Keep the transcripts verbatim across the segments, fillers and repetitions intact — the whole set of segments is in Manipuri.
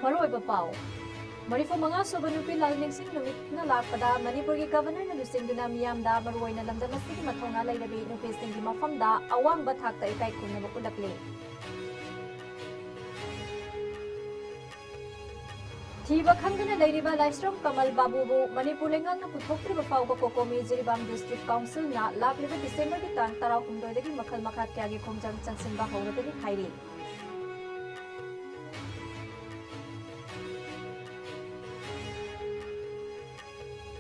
ꯃꯔꯨꯑꯣꯏꯕ ꯄꯥꯎ꯫ ꯃꯔꯤꯐꯨ ꯃꯉꯥ ꯁꯨꯕ ꯅꯨꯄꯤ ꯂꯥꯜꯅꯤꯡꯁꯤꯡ ꯅꯨꯃꯤꯠꯅ ꯂꯥꯛꯄꯗ ꯃꯅꯤꯄꯨꯔꯒꯤ ꯒꯕꯔꯅꯔꯅ ꯂꯨꯆꯤꯡꯗꯨꯅ ꯃꯤꯌꯥꯝꯗ ꯃꯔꯨꯑꯣꯏꯅ ꯂꯝꯗꯝ ꯑꯁꯤꯒꯤ ꯃꯊꯧꯅꯥ ꯂꯩꯔꯕꯤ ꯅꯨꯄꯤꯁꯤꯡꯒꯤ ꯃꯐꯝꯗ ꯑꯋꯥꯡꯕ ꯊꯥꯛꯇ ꯏꯀꯥꯏ ꯈꯨꯝꯅꯕ ꯎꯠꯂꯛꯂꯤ꯫ ꯊꯤꯕ ꯈꯪꯗꯅ ꯂꯩꯔꯤꯕ ꯂꯥꯏꯁ꯭ꯔꯝ ꯀꯃꯜ ꯕꯥꯕꯨꯕꯨ ꯃꯅꯤꯄꯨꯔ ꯂꯩꯉꯥꯛꯅ ꯄꯨꯊꯣꯛꯇ꯭ꯔꯤꯕ ꯐꯥꯎꯕ ꯀꯣꯀꯣꯃꯤ ꯖꯤꯔꯤꯕꯥꯝ ꯗꯤꯁꯇ꯭ꯔꯤꯛ ꯀꯥꯎꯟꯁꯤꯜꯅ ꯂꯥꯛꯂꯤꯕ ꯗꯤꯁꯦꯝꯕꯔꯒꯤ ꯇꯥꯡ ꯇꯔꯥꯍꯨꯝꯗꯣꯏꯗꯒꯤ ꯃꯈꯜ ꯃꯈꯥ ꯀꯌꯥꯒꯤ ꯈꯣꯡꯖꯪ ꯆꯪꯁꯤꯟꯕ ꯍꯧꯔꯒꯅꯤ ꯍꯥꯏꯔꯤ꯫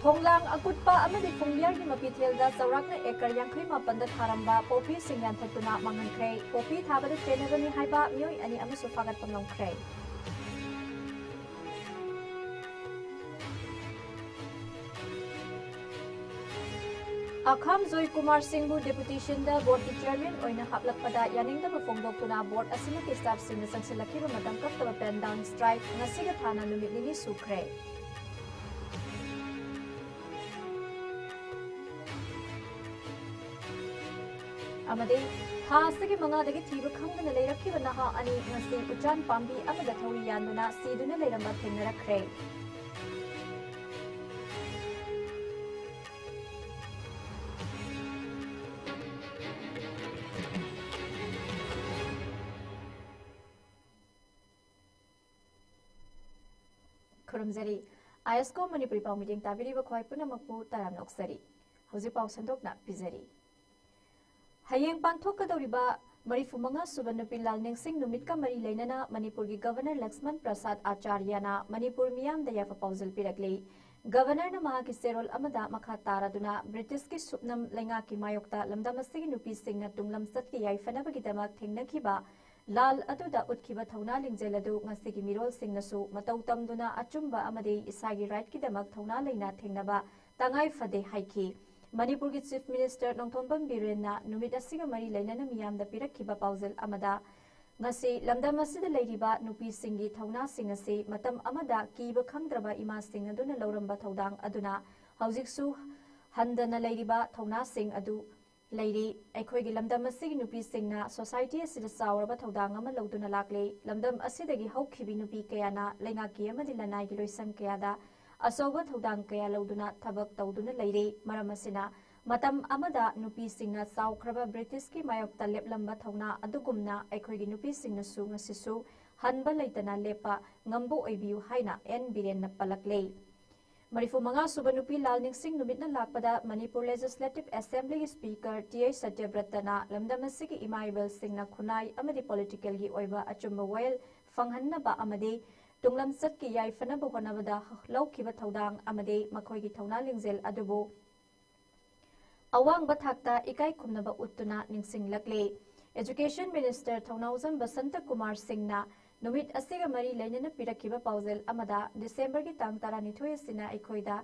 ꯊꯣꯡꯂꯥꯡ ꯑꯀꯨꯠꯄ ꯑꯃꯗꯤ ꯐꯨꯡꯕꯤꯌꯥꯔꯒꯤ ꯃꯄꯤꯊꯦꯜꯗ ꯆꯥꯎꯔꯥꯛꯅ ꯑꯦꯀꯔ ꯌꯥꯡꯈꯩ ꯃꯥꯄꯟꯗ ꯊꯥꯔꯝꯕ ꯄꯣꯄꯤꯁꯤꯡ ꯌꯥꯟꯊꯠꯇꯨꯅ ꯃꯥꯡꯍꯟꯈ꯭ꯔꯦ꯫ ꯄꯣꯄꯤ ꯊꯥꯕꯗ ꯆꯦꯟꯅꯕꯅꯤ ꯍꯥꯏꯕ ꯃꯤꯑꯣꯏ ꯑꯅꯤ ꯑꯃꯁꯨ ꯐꯥꯒꯠꯄ ꯉꯝꯈ꯭ꯔꯦ꯫ ꯑꯈꯥꯝ ꯖꯣꯏ ꯀꯨꯃꯥꯔ ꯁꯤꯡꯕꯨ ꯗꯦꯄꯨꯇꯦꯁꯟꯗ ꯕꯣꯔꯗꯀꯤ ꯆꯤꯌꯔꯃꯦꯟ ꯑꯣꯏꯅ ꯍꯥꯞꯂꯛꯄꯗ ꯌꯥꯅꯤꯡꯗꯕ ꯐꯣꯡꯗꯣꯛꯇꯨꯅ ꯕꯣꯔꯗ ꯑꯁꯤꯃꯛꯀꯤ ꯁ꯭ꯇꯥꯐꯁꯤꯡꯅ ꯆꯪꯁꯤꯜꯂꯛꯈꯤꯕ ꯃꯇꯝ ꯀꯛꯇꯕ ꯄꯦꯟ ꯗꯥꯎꯟ ꯁ꯭ꯇ꯭ꯔꯥꯏꯛ ꯉꯁꯤꯒ ꯊꯥꯅ ꯅꯨꯃꯤꯠ ꯅꯤꯅꯤ ꯁꯨꯈ꯭ꯔꯦ꯫ ꯑꯃꯗꯤ ꯊꯥ ꯑꯁꯤꯒꯤ ꯃꯉꯥꯗꯒꯤ ꯊꯤꯕ ꯈꯪꯗꯅ ꯂꯩꯔꯛꯈꯤꯕ ꯅꯍꯥ ꯑꯅꯤ ꯉꯁꯤ ꯎꯆꯥꯟ ꯄꯥꯝꯕꯤ ꯑꯃꯗ ꯊꯧꯔꯤ ꯌꯥꯟꯗꯨꯅ ꯁꯤꯗꯨꯅ ꯂꯩꯔꯝꯕ ꯊꯦꯡꯅꯔꯛꯈ꯭ꯔꯦ꯫ ꯈꯨꯔꯨꯝꯖꯔꯤ꯫ ꯑꯥꯏ ꯑꯦꯁ ꯀꯣ ꯃꯅꯤꯄꯨꯔꯤ ꯄꯥꯎ ꯃꯤꯠꯌꯦꯡ ꯇꯥꯕꯤꯔꯤꯕ ꯈ꯭ꯋꯥꯏ ꯄꯨꯝꯅꯃꯛꯄꯨ ꯇꯔꯥꯝꯅ ꯑꯣꯛꯆꯔꯤ꯫ ꯍꯧꯖꯤꯛ ꯄꯥꯎ ꯁꯟꯗꯣꯛꯅ ꯄꯤꯖꯔꯤ꯫ ꯍꯌꯦꯡ ꯄꯥꯡꯊꯣꯛꯀꯗꯧꯔꯤꯕ ꯃꯔꯤꯐꯨ ꯃꯉꯥ ꯁꯨꯕ ꯅꯨꯄꯤ ꯂꯥꯜꯅꯤꯡꯁꯤꯡ ꯅꯨꯃꯤꯠꯀ ꯃꯔꯤ ꯂꯩꯅꯅ ꯃꯅꯤꯄꯨꯔꯒꯤ ꯒꯕꯔꯅꯔ ꯂꯛꯁꯃꯟ ꯄ꯭ꯔꯁꯥꯗ ꯑꯥꯆꯥꯔꯌꯅ ꯃꯅꯤꯄꯨꯔ ꯃꯤꯌꯥꯝꯗ ꯌꯥꯏꯐ ꯄꯥꯎꯖꯦꯜ ꯄꯤꯔꯛꯂꯤ꯫ ꯒꯕꯔꯅꯔꯅ ꯃꯍꯥꯛꯀꯤ ꯆꯦꯔꯣꯜ ꯑꯃꯗ ꯃꯈꯥ ꯇꯥꯔꯗꯨꯅ ꯕ꯭ꯔꯤꯇꯤꯁꯀꯤ ꯁꯨꯞꯅꯝ ꯂꯩꯉꯥꯛꯀꯤ ꯃꯥꯌꯣꯛꯇ ꯂꯝꯗꯝ ꯑꯁꯤꯒꯤ ꯅꯨꯄꯤꯁꯤꯡꯅ ꯇꯨꯡꯂꯝꯆꯠꯀꯤ ꯌꯥꯏꯐꯅꯕꯒꯤꯗꯃꯛ ꯊꯦꯡꯅꯈꯤꯕ ꯂꯥꯜ ꯑꯗꯨꯗ ꯎꯠꯈꯤꯕ ꯊꯧꯅꯥ ꯂꯤꯡꯖꯦꯜ ꯑꯗꯨ ꯉꯁꯤꯒꯤ ꯃꯤꯔꯣꯜꯁꯤꯡꯅꯁꯨ ꯃꯇꯧ ꯇꯝꯗꯨꯅ ꯑꯆꯨꯝꯕ ꯑꯃꯗꯤ ꯏꯁꯥꯒꯤ ꯔꯥꯏꯠꯀꯤꯗꯃꯛ ꯊꯧꯅꯥ ꯂꯩꯅ ꯊꯦꯡꯅꯕ ꯇꯉꯥꯏ ꯐꯗꯦ ꯍꯥꯏꯈꯤ꯫ ꯃꯅꯤꯄꯨꯔꯒꯤ ꯆꯤꯐ ꯃꯤꯅꯤꯁꯇꯔ ꯅꯣꯡꯊꯣꯝꯕꯝ ꯕꯤꯔꯦꯟꯅ ꯅꯨꯃꯤꯠ ꯑꯁꯤꯒ ꯃꯔꯤ ꯂꯩꯅꯅ ꯃꯤꯌꯥꯝꯗ ꯄꯤꯔꯛꯈꯤꯕ ꯄꯥꯎꯖꯦꯜ ꯑꯃꯗ, ꯉꯁꯤ ꯂꯝꯗꯝ ꯑꯁꯤꯗ ꯂꯩꯔꯤꯕ ꯅꯨꯄꯤꯁꯤꯡꯒꯤ ꯊꯧꯅꯥꯁꯤꯡ ꯑꯁꯤ ꯃꯇꯝ ꯑꯃꯗ ꯀꯤꯕ ꯈꯪꯗ꯭ꯔꯕ ꯏꯃꯥꯁꯤꯡ ꯑꯗꯨꯅ ꯂꯧꯔꯝꯕ ꯊꯧꯗꯥꯡ ꯑꯗꯨꯅ ꯍꯧꯖꯤꯛꯁꯨ ꯍꯟꯗꯅ ꯂꯩꯔꯤꯕ ꯊꯧꯅꯥꯁꯤꯡ ꯑꯗꯨ ꯂꯩꯔꯤ꯫ ꯑꯩꯈꯣꯏꯒꯤ ꯂꯝꯗꯝ ꯑꯁꯤꯒꯤ ꯅꯨꯄꯤꯁꯤꯡꯅ ꯁꯣꯁꯥꯏꯇꯤ ꯑꯁꯤꯗ ꯆꯥꯎꯔꯕ ꯊꯧꯗꯥꯡ ꯑꯃ ꯂꯧꯗꯨꯅ ꯂꯥꯛꯂꯤ꯫ ꯂꯝꯗꯝ ꯑꯁꯤꯗꯒꯤ ꯍꯧꯈꯤꯕꯤ ꯅꯨꯄꯤ ꯀꯌꯥꯅ ꯂꯩꯉꯥꯛꯀꯤ ꯑꯃꯗꯤ ꯂꯅꯥꯏꯒꯤ ꯂꯣꯏꯁꯪ ꯀꯌꯥꯗ ꯑꯆꯧꯕ ꯊꯧꯗꯥꯡ ꯀꯌꯥ ꯂꯧꯗꯨꯅ ꯊꯕꯛ ꯇꯧꯗꯨꯅ ꯂꯩꯔꯤ꯫ ꯃꯔꯝ ꯑꯁꯤꯅ, ꯃꯇꯝ ꯑꯃꯗ ꯅꯨꯄꯤꯁꯤꯡꯅ ꯆꯥꯎꯈ꯭ꯔꯕ ꯕ꯭ꯔꯤꯇꯤꯁꯀꯤ ꯃꯥꯌꯣꯛꯇ ꯂꯦꯞꯂꯝꯕ ꯊꯧꯅꯥ ꯑꯗꯨꯒꯨꯝꯅ ꯑꯩꯈꯣꯏꯒꯤ ꯅꯨꯄꯤꯁꯤꯡꯅꯁꯨ ꯉꯁꯤꯁꯨ ꯍꯟꯕ ꯂꯩꯇꯅ ꯂꯦꯞꯄ ꯉꯝꯕ ꯑꯣꯏꯕꯤꯌꯨ ꯍꯥꯏꯅ ꯑꯦꯟ ꯕꯤꯔꯦꯟꯅ ꯄꯜꯂꯛꯂꯦ꯫ ꯃꯔꯤꯐꯨ ꯃꯉꯥ ꯁꯨꯕ ꯅꯨꯄꯤ ꯂꯥꯜ ꯅꯤꯡꯁꯤꯡ ꯅꯨꯃꯤꯠꯅ ꯂꯥꯛꯄꯗ ꯃꯅꯤꯄꯨꯔ Legislative Assemblyꯒꯤ Speaker ꯇꯤ ꯑꯩꯆ ꯁꯇ꯭ꯌꯕ꯭ꯔꯇꯅ ꯂꯝꯗꯝ ꯑꯁꯤꯒꯤ ꯏꯃꯥ ꯏꯕꯦꯜꯁꯤꯡꯅ ꯈꯨꯟꯅꯥꯏ ꯑꯃꯗꯤ politicalꯒꯤ ꯑꯣꯏꯕ ꯑꯆꯨꯝꯕ ꯋꯥꯌꯦꯜ ꯐꯪꯍꯟꯅꯕ ꯑꯃꯗꯤ ꯇꯨꯡꯂꯝꯆꯠꯀꯤ ꯌꯥꯏꯐꯅꯕ ꯍꯣꯠꯅꯕꯗ ꯂꯧꯈꯤꯕ ꯊꯧꯗꯥꯡ ꯑꯃꯗꯤ ꯃꯈꯣꯏꯒꯤ ꯊꯧꯅꯥ ꯂꯤꯡꯖꯦꯜ ꯑꯗꯨꯕꯨ ꯑꯋꯥꯡꯕ ꯊꯥꯛꯇ ꯏꯀꯥꯏ ꯈꯨꯝꯅꯕ ꯎꯠꯇꯨꯅ ꯅꯤꯡꯁꯤꯡꯂꯛꯂꯤ꯫ Education Minister ꯊꯧꯅꯥꯎꯖꯝ ꯕꯁꯟꯇ ꯀꯨꯃꯥꯔ ꯁꯤꯡꯅ ꯅꯨꯃꯤꯠ ꯑꯁꯤꯒ ꯃꯔꯤ ꯂꯩꯅꯅ ꯄꯤꯔꯛꯈꯤꯕ ꯄꯥꯎꯖꯦꯜ ꯑꯃꯗ, ꯗꯤꯁꯦꯝꯕꯔꯒꯤ ꯇꯥꯡ ꯇꯔꯥꯅꯤꯊꯣꯏ ꯑꯁꯤꯅ ꯑꯩꯈꯣꯏꯗ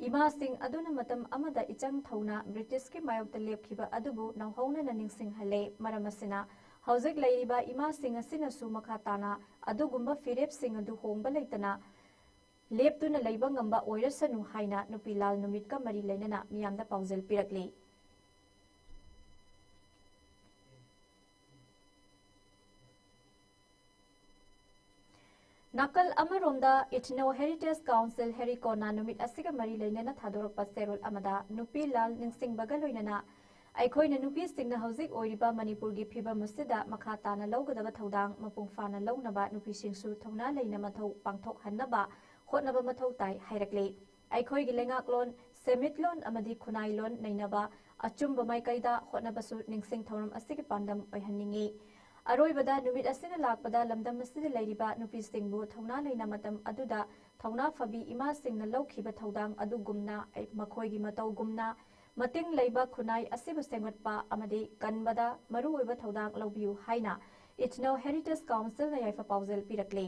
ꯏꯃꯥꯁꯤꯡ ꯑꯗꯨꯅ ꯃꯇꯝ ꯑꯃꯗ ꯏꯆꯪ ꯊꯧꯅ ꯕ꯭ꯔꯤꯇꯤꯁꯀꯤ ꯃꯥꯌꯣꯛꯇ ꯂꯦꯞꯈꯤꯕ ꯑꯗꯨꯕꯨ ꯅꯧꯍꯧꯅꯅ ꯅꯤꯡꯁꯤꯡꯍꯜꯂꯦ꯫ ꯃꯔꯝ ꯑꯁꯤꯅ, ꯍꯧꯖꯤꯛ ꯂꯩꯔꯤꯕ ꯏꯃꯥꯁꯤꯡ ꯑꯁꯤꯅꯁꯨ ꯃꯈꯥ ꯇꯥꯅ ꯑꯗꯨꯒꯨꯝꯕ ꯐꯤꯔꯦꯞꯁꯤꯡ ꯑꯗꯨ ꯍꯣꯡꯕ ꯂꯩꯇꯅ ꯂꯦꯞꯇꯨꯅ ꯂꯩꯕ ꯉꯝꯕ ꯑꯣꯏꯔꯁꯅꯨ ꯍꯥꯏꯅ ꯅꯨꯄꯤ ꯂꯥꯜ ꯅꯨꯃꯤꯠꯀ ꯃꯔꯤ ꯂꯩꯅꯅ ꯃꯤꯌꯥꯝꯗ ꯄꯥꯎꯖꯦꯜ ꯄꯤꯔꯛꯂꯤ꯫ ꯅꯥꯀꯜ ꯑꯃꯔꯣꯝꯗ, Ethno Heritage Council, ꯍꯦꯔꯤꯀꯣꯅ ꯅꯨꯃꯤꯠ ꯑꯁꯤꯒ ꯃꯔꯤ ꯂꯩꯅꯅ ꯊꯥꯗꯣꯔꯛꯄ ꯆꯦꯔꯣꯜ ꯑꯃꯗ, ꯅꯨꯄꯤ ꯂꯥꯜ ꯅꯤꯡꯁꯤꯡꯕꯒ ꯂꯣꯏꯅꯅ ꯑꯩꯈꯣꯏꯅ ꯅꯨꯄꯤꯁꯤꯡꯅ ꯍꯧꯖꯤꯛ ꯑꯣꯏꯔꯤꯕ ꯃꯅꯤꯄꯨꯔꯒꯤ ꯐꯤꯕꯝ ꯑꯁꯤꯗ ꯃꯈꯥ ꯇꯥꯅ ꯂꯧꯒꯗꯕ ꯊꯧꯗꯥꯡ ꯃꯄꯨꯡ ꯐꯥꯅ ꯂꯧꯅꯕ ꯅꯨꯄꯤꯁꯤꯡꯁꯨ ꯊꯧꯅꯥ ꯂꯩꯅ ꯃꯊꯧ ꯄꯥꯡꯊꯣꯛꯍꯟꯅꯕ ꯍꯣꯠꯅꯕ ꯃꯊꯧ ꯇꯥꯏ ꯍꯥꯏꯔꯛꯂꯤ꯫ ꯑꯩꯈꯣꯏꯒꯤ ꯂꯩꯉꯥꯛꯂꯣꯟ, ꯁꯦꯟꯃꯤꯠꯂꯣꯟ ꯑꯃꯗꯤ ꯈꯨꯟꯅꯥꯏꯂꯣꯟ ꯅꯩꯅꯕ ꯑꯆꯨꯝꯕ ꯃꯥꯏꯀꯩꯗ ꯍꯣꯠꯅꯕꯁꯨ ꯅꯤꯡꯁꯤꯡ ꯊꯧꯔꯝ ꯑꯁꯤꯒꯤ ꯄꯥꯟꯗꯝ ꯑꯣꯏꯍꯟꯅꯤꯡꯏ꯫ ꯑꯔꯣꯏꯕꯗ, ꯅꯨꯃꯤꯠ ꯑꯁꯤꯅ ꯂꯥꯛꯄꯗ ꯂꯝꯗꯝ ꯑꯁꯤꯗ ꯂꯩꯔꯤꯕ ꯅꯨꯄꯤꯁꯤꯡꯕꯨ ꯊꯧꯅꯥ ꯂꯩꯅ ꯃꯇꯝ ꯑꯗꯨꯗ ꯊꯧꯅꯥ ꯐꯕꯤ ꯏꯃꯥꯁꯤꯡꯅ ꯂꯧꯈꯤꯕ ꯊꯧꯗꯥꯡ ꯑꯗꯨꯒꯨꯝꯅ ꯃꯈꯣꯏꯒꯤ ꯃꯇꯧꯒꯨꯝꯅ ꯃꯇꯤꯡ ꯂꯩꯕ ꯈꯨꯟꯅꯥꯏ ꯑꯁꯤꯕꯨ ꯁꯦꯝꯒꯠꯄ ꯑꯃꯗꯤ ꯀꯟꯕꯗ ꯃꯔꯨꯑꯣꯏꯕ ꯊꯧꯗꯥꯡ ꯂꯧꯕꯤꯌꯨ ꯍꯥꯏꯅ Ethno Heritage Councilꯅ ꯌꯥꯏꯐ ꯄꯥꯎꯖꯦꯜ ꯄꯤꯔꯛꯂꯤ꯫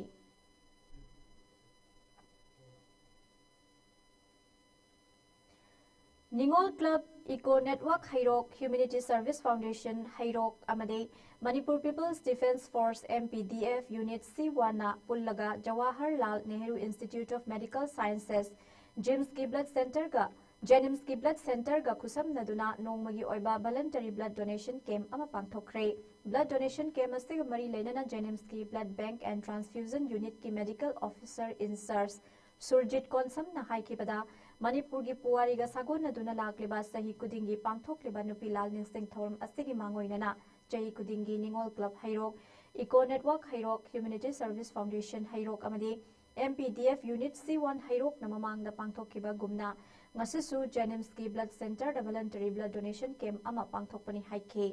ꯅꯤꯉꯣꯜ Club, Eco Network ꯍꯩꯔꯣꯛ, Humanity Service Foundation ꯍꯩꯔꯣꯛ ꯑꯃꯗꯤ Manipur People's Defence Force, M P D F, Unit C one ꯅ ꯄꯨꯜꯂꯒ Jawaharlal Nehru Institute of Medical Sciences, JIMSꯀꯤ Blood Centreꯒ ꯖꯦꯅꯤꯝꯁꯀꯤ ꯕ꯭ꯂꯗ ꯁꯦꯟꯇꯔꯒ ꯈꯨꯠꯁꯝꯅꯗꯨꯅ ꯅꯣꯡꯃꯒꯤ ꯑꯣꯏꯕ ꯚꯂꯟꯇꯔꯤ ꯕ꯭ꯂꯗ ꯗꯣꯅꯦꯁꯟ ꯀꯦꯝꯞ ꯑꯃ ꯄꯥꯡꯊꯣꯛꯈ꯭ꯔꯦ꯫ ꯕ꯭ꯂꯗ ꯗꯣꯅꯦꯁꯟ ꯀꯦꯝꯞ ꯑꯁꯤꯒ ꯃꯔꯤ ꯂꯩꯅꯅ ꯖꯦꯅꯤꯝꯁꯀꯤ ꯕ꯭ꯂꯗ ꯕꯦꯡꯛ ꯑꯦꯟ ꯇ꯭ꯔꯥꯟꯁꯐ꯭ꯌꯨꯖꯟ ꯌꯨꯅꯤꯠꯀꯤ ꯃꯦꯗꯤꯀꯦꯜ ꯑꯣꯐꯤꯁꯔ ꯏꯟꯆꯥꯔꯖ ꯁꯨꯔꯖꯤꯠ ꯀꯣꯟꯁꯝꯅ ꯍꯥꯏꯈꯤꯕꯗ, ꯃꯅꯤꯄꯨꯔꯒꯤ ꯄꯨꯋꯥꯔꯤꯒ ꯁꯥꯒꯣꯟꯅꯗꯨꯅ ꯂꯥꯛꯂꯤꯕ ꯆꯍꯤ ꯈꯨꯗꯤꯡꯒꯤ ꯄꯥꯡꯊꯣꯛꯂꯤꯕ ꯅꯨꯄꯤ ꯂꯥꯜ ꯅꯤꯡꯁꯤꯡ ꯊꯧꯔꯝ ꯑꯁꯤꯒꯤ ꯃꯥꯡꯑꯣꯏꯅꯅ ꯆꯍꯤ ꯈꯨꯗꯤꯡꯒꯤ ꯅꯤꯉꯣꯜ ꯀ꯭ꯂꯕ ꯍꯩꯔꯣꯛ, ꯏꯀꯣ ꯅꯦꯠꯋꯥꯔꯛ ꯍꯩꯔꯣꯛ, ꯍ꯭ꯌꯨꯃꯦꯅꯤꯇꯤ ꯁꯔꯚꯤꯁ ꯐꯥꯎꯟꯗꯦꯁꯟ ꯍꯩꯔꯣꯛ ꯑꯃꯗꯤ M P D F unit C one ꯍꯩꯔꯣꯛꯅ ꯃꯃꯥꯡꯗ ꯄꯥꯡꯊꯣꯛꯈꯤꯕꯒꯨꯝꯅ ꯉꯁꯤꯁꯨ ꯖꯦꯅꯤꯝꯁꯀꯤ ꯕ꯭ꯂꯗ ꯁꯦꯟꯇꯔꯗ ꯚꯂꯟꯇꯔꯤ ꯕ꯭ꯂꯗ ꯗꯣꯅꯦꯁꯟ ꯀꯦꯝꯞ ꯑꯃ ꯄꯥꯡꯊꯣꯛꯄꯅꯤ ꯍꯥꯏꯈꯤ꯫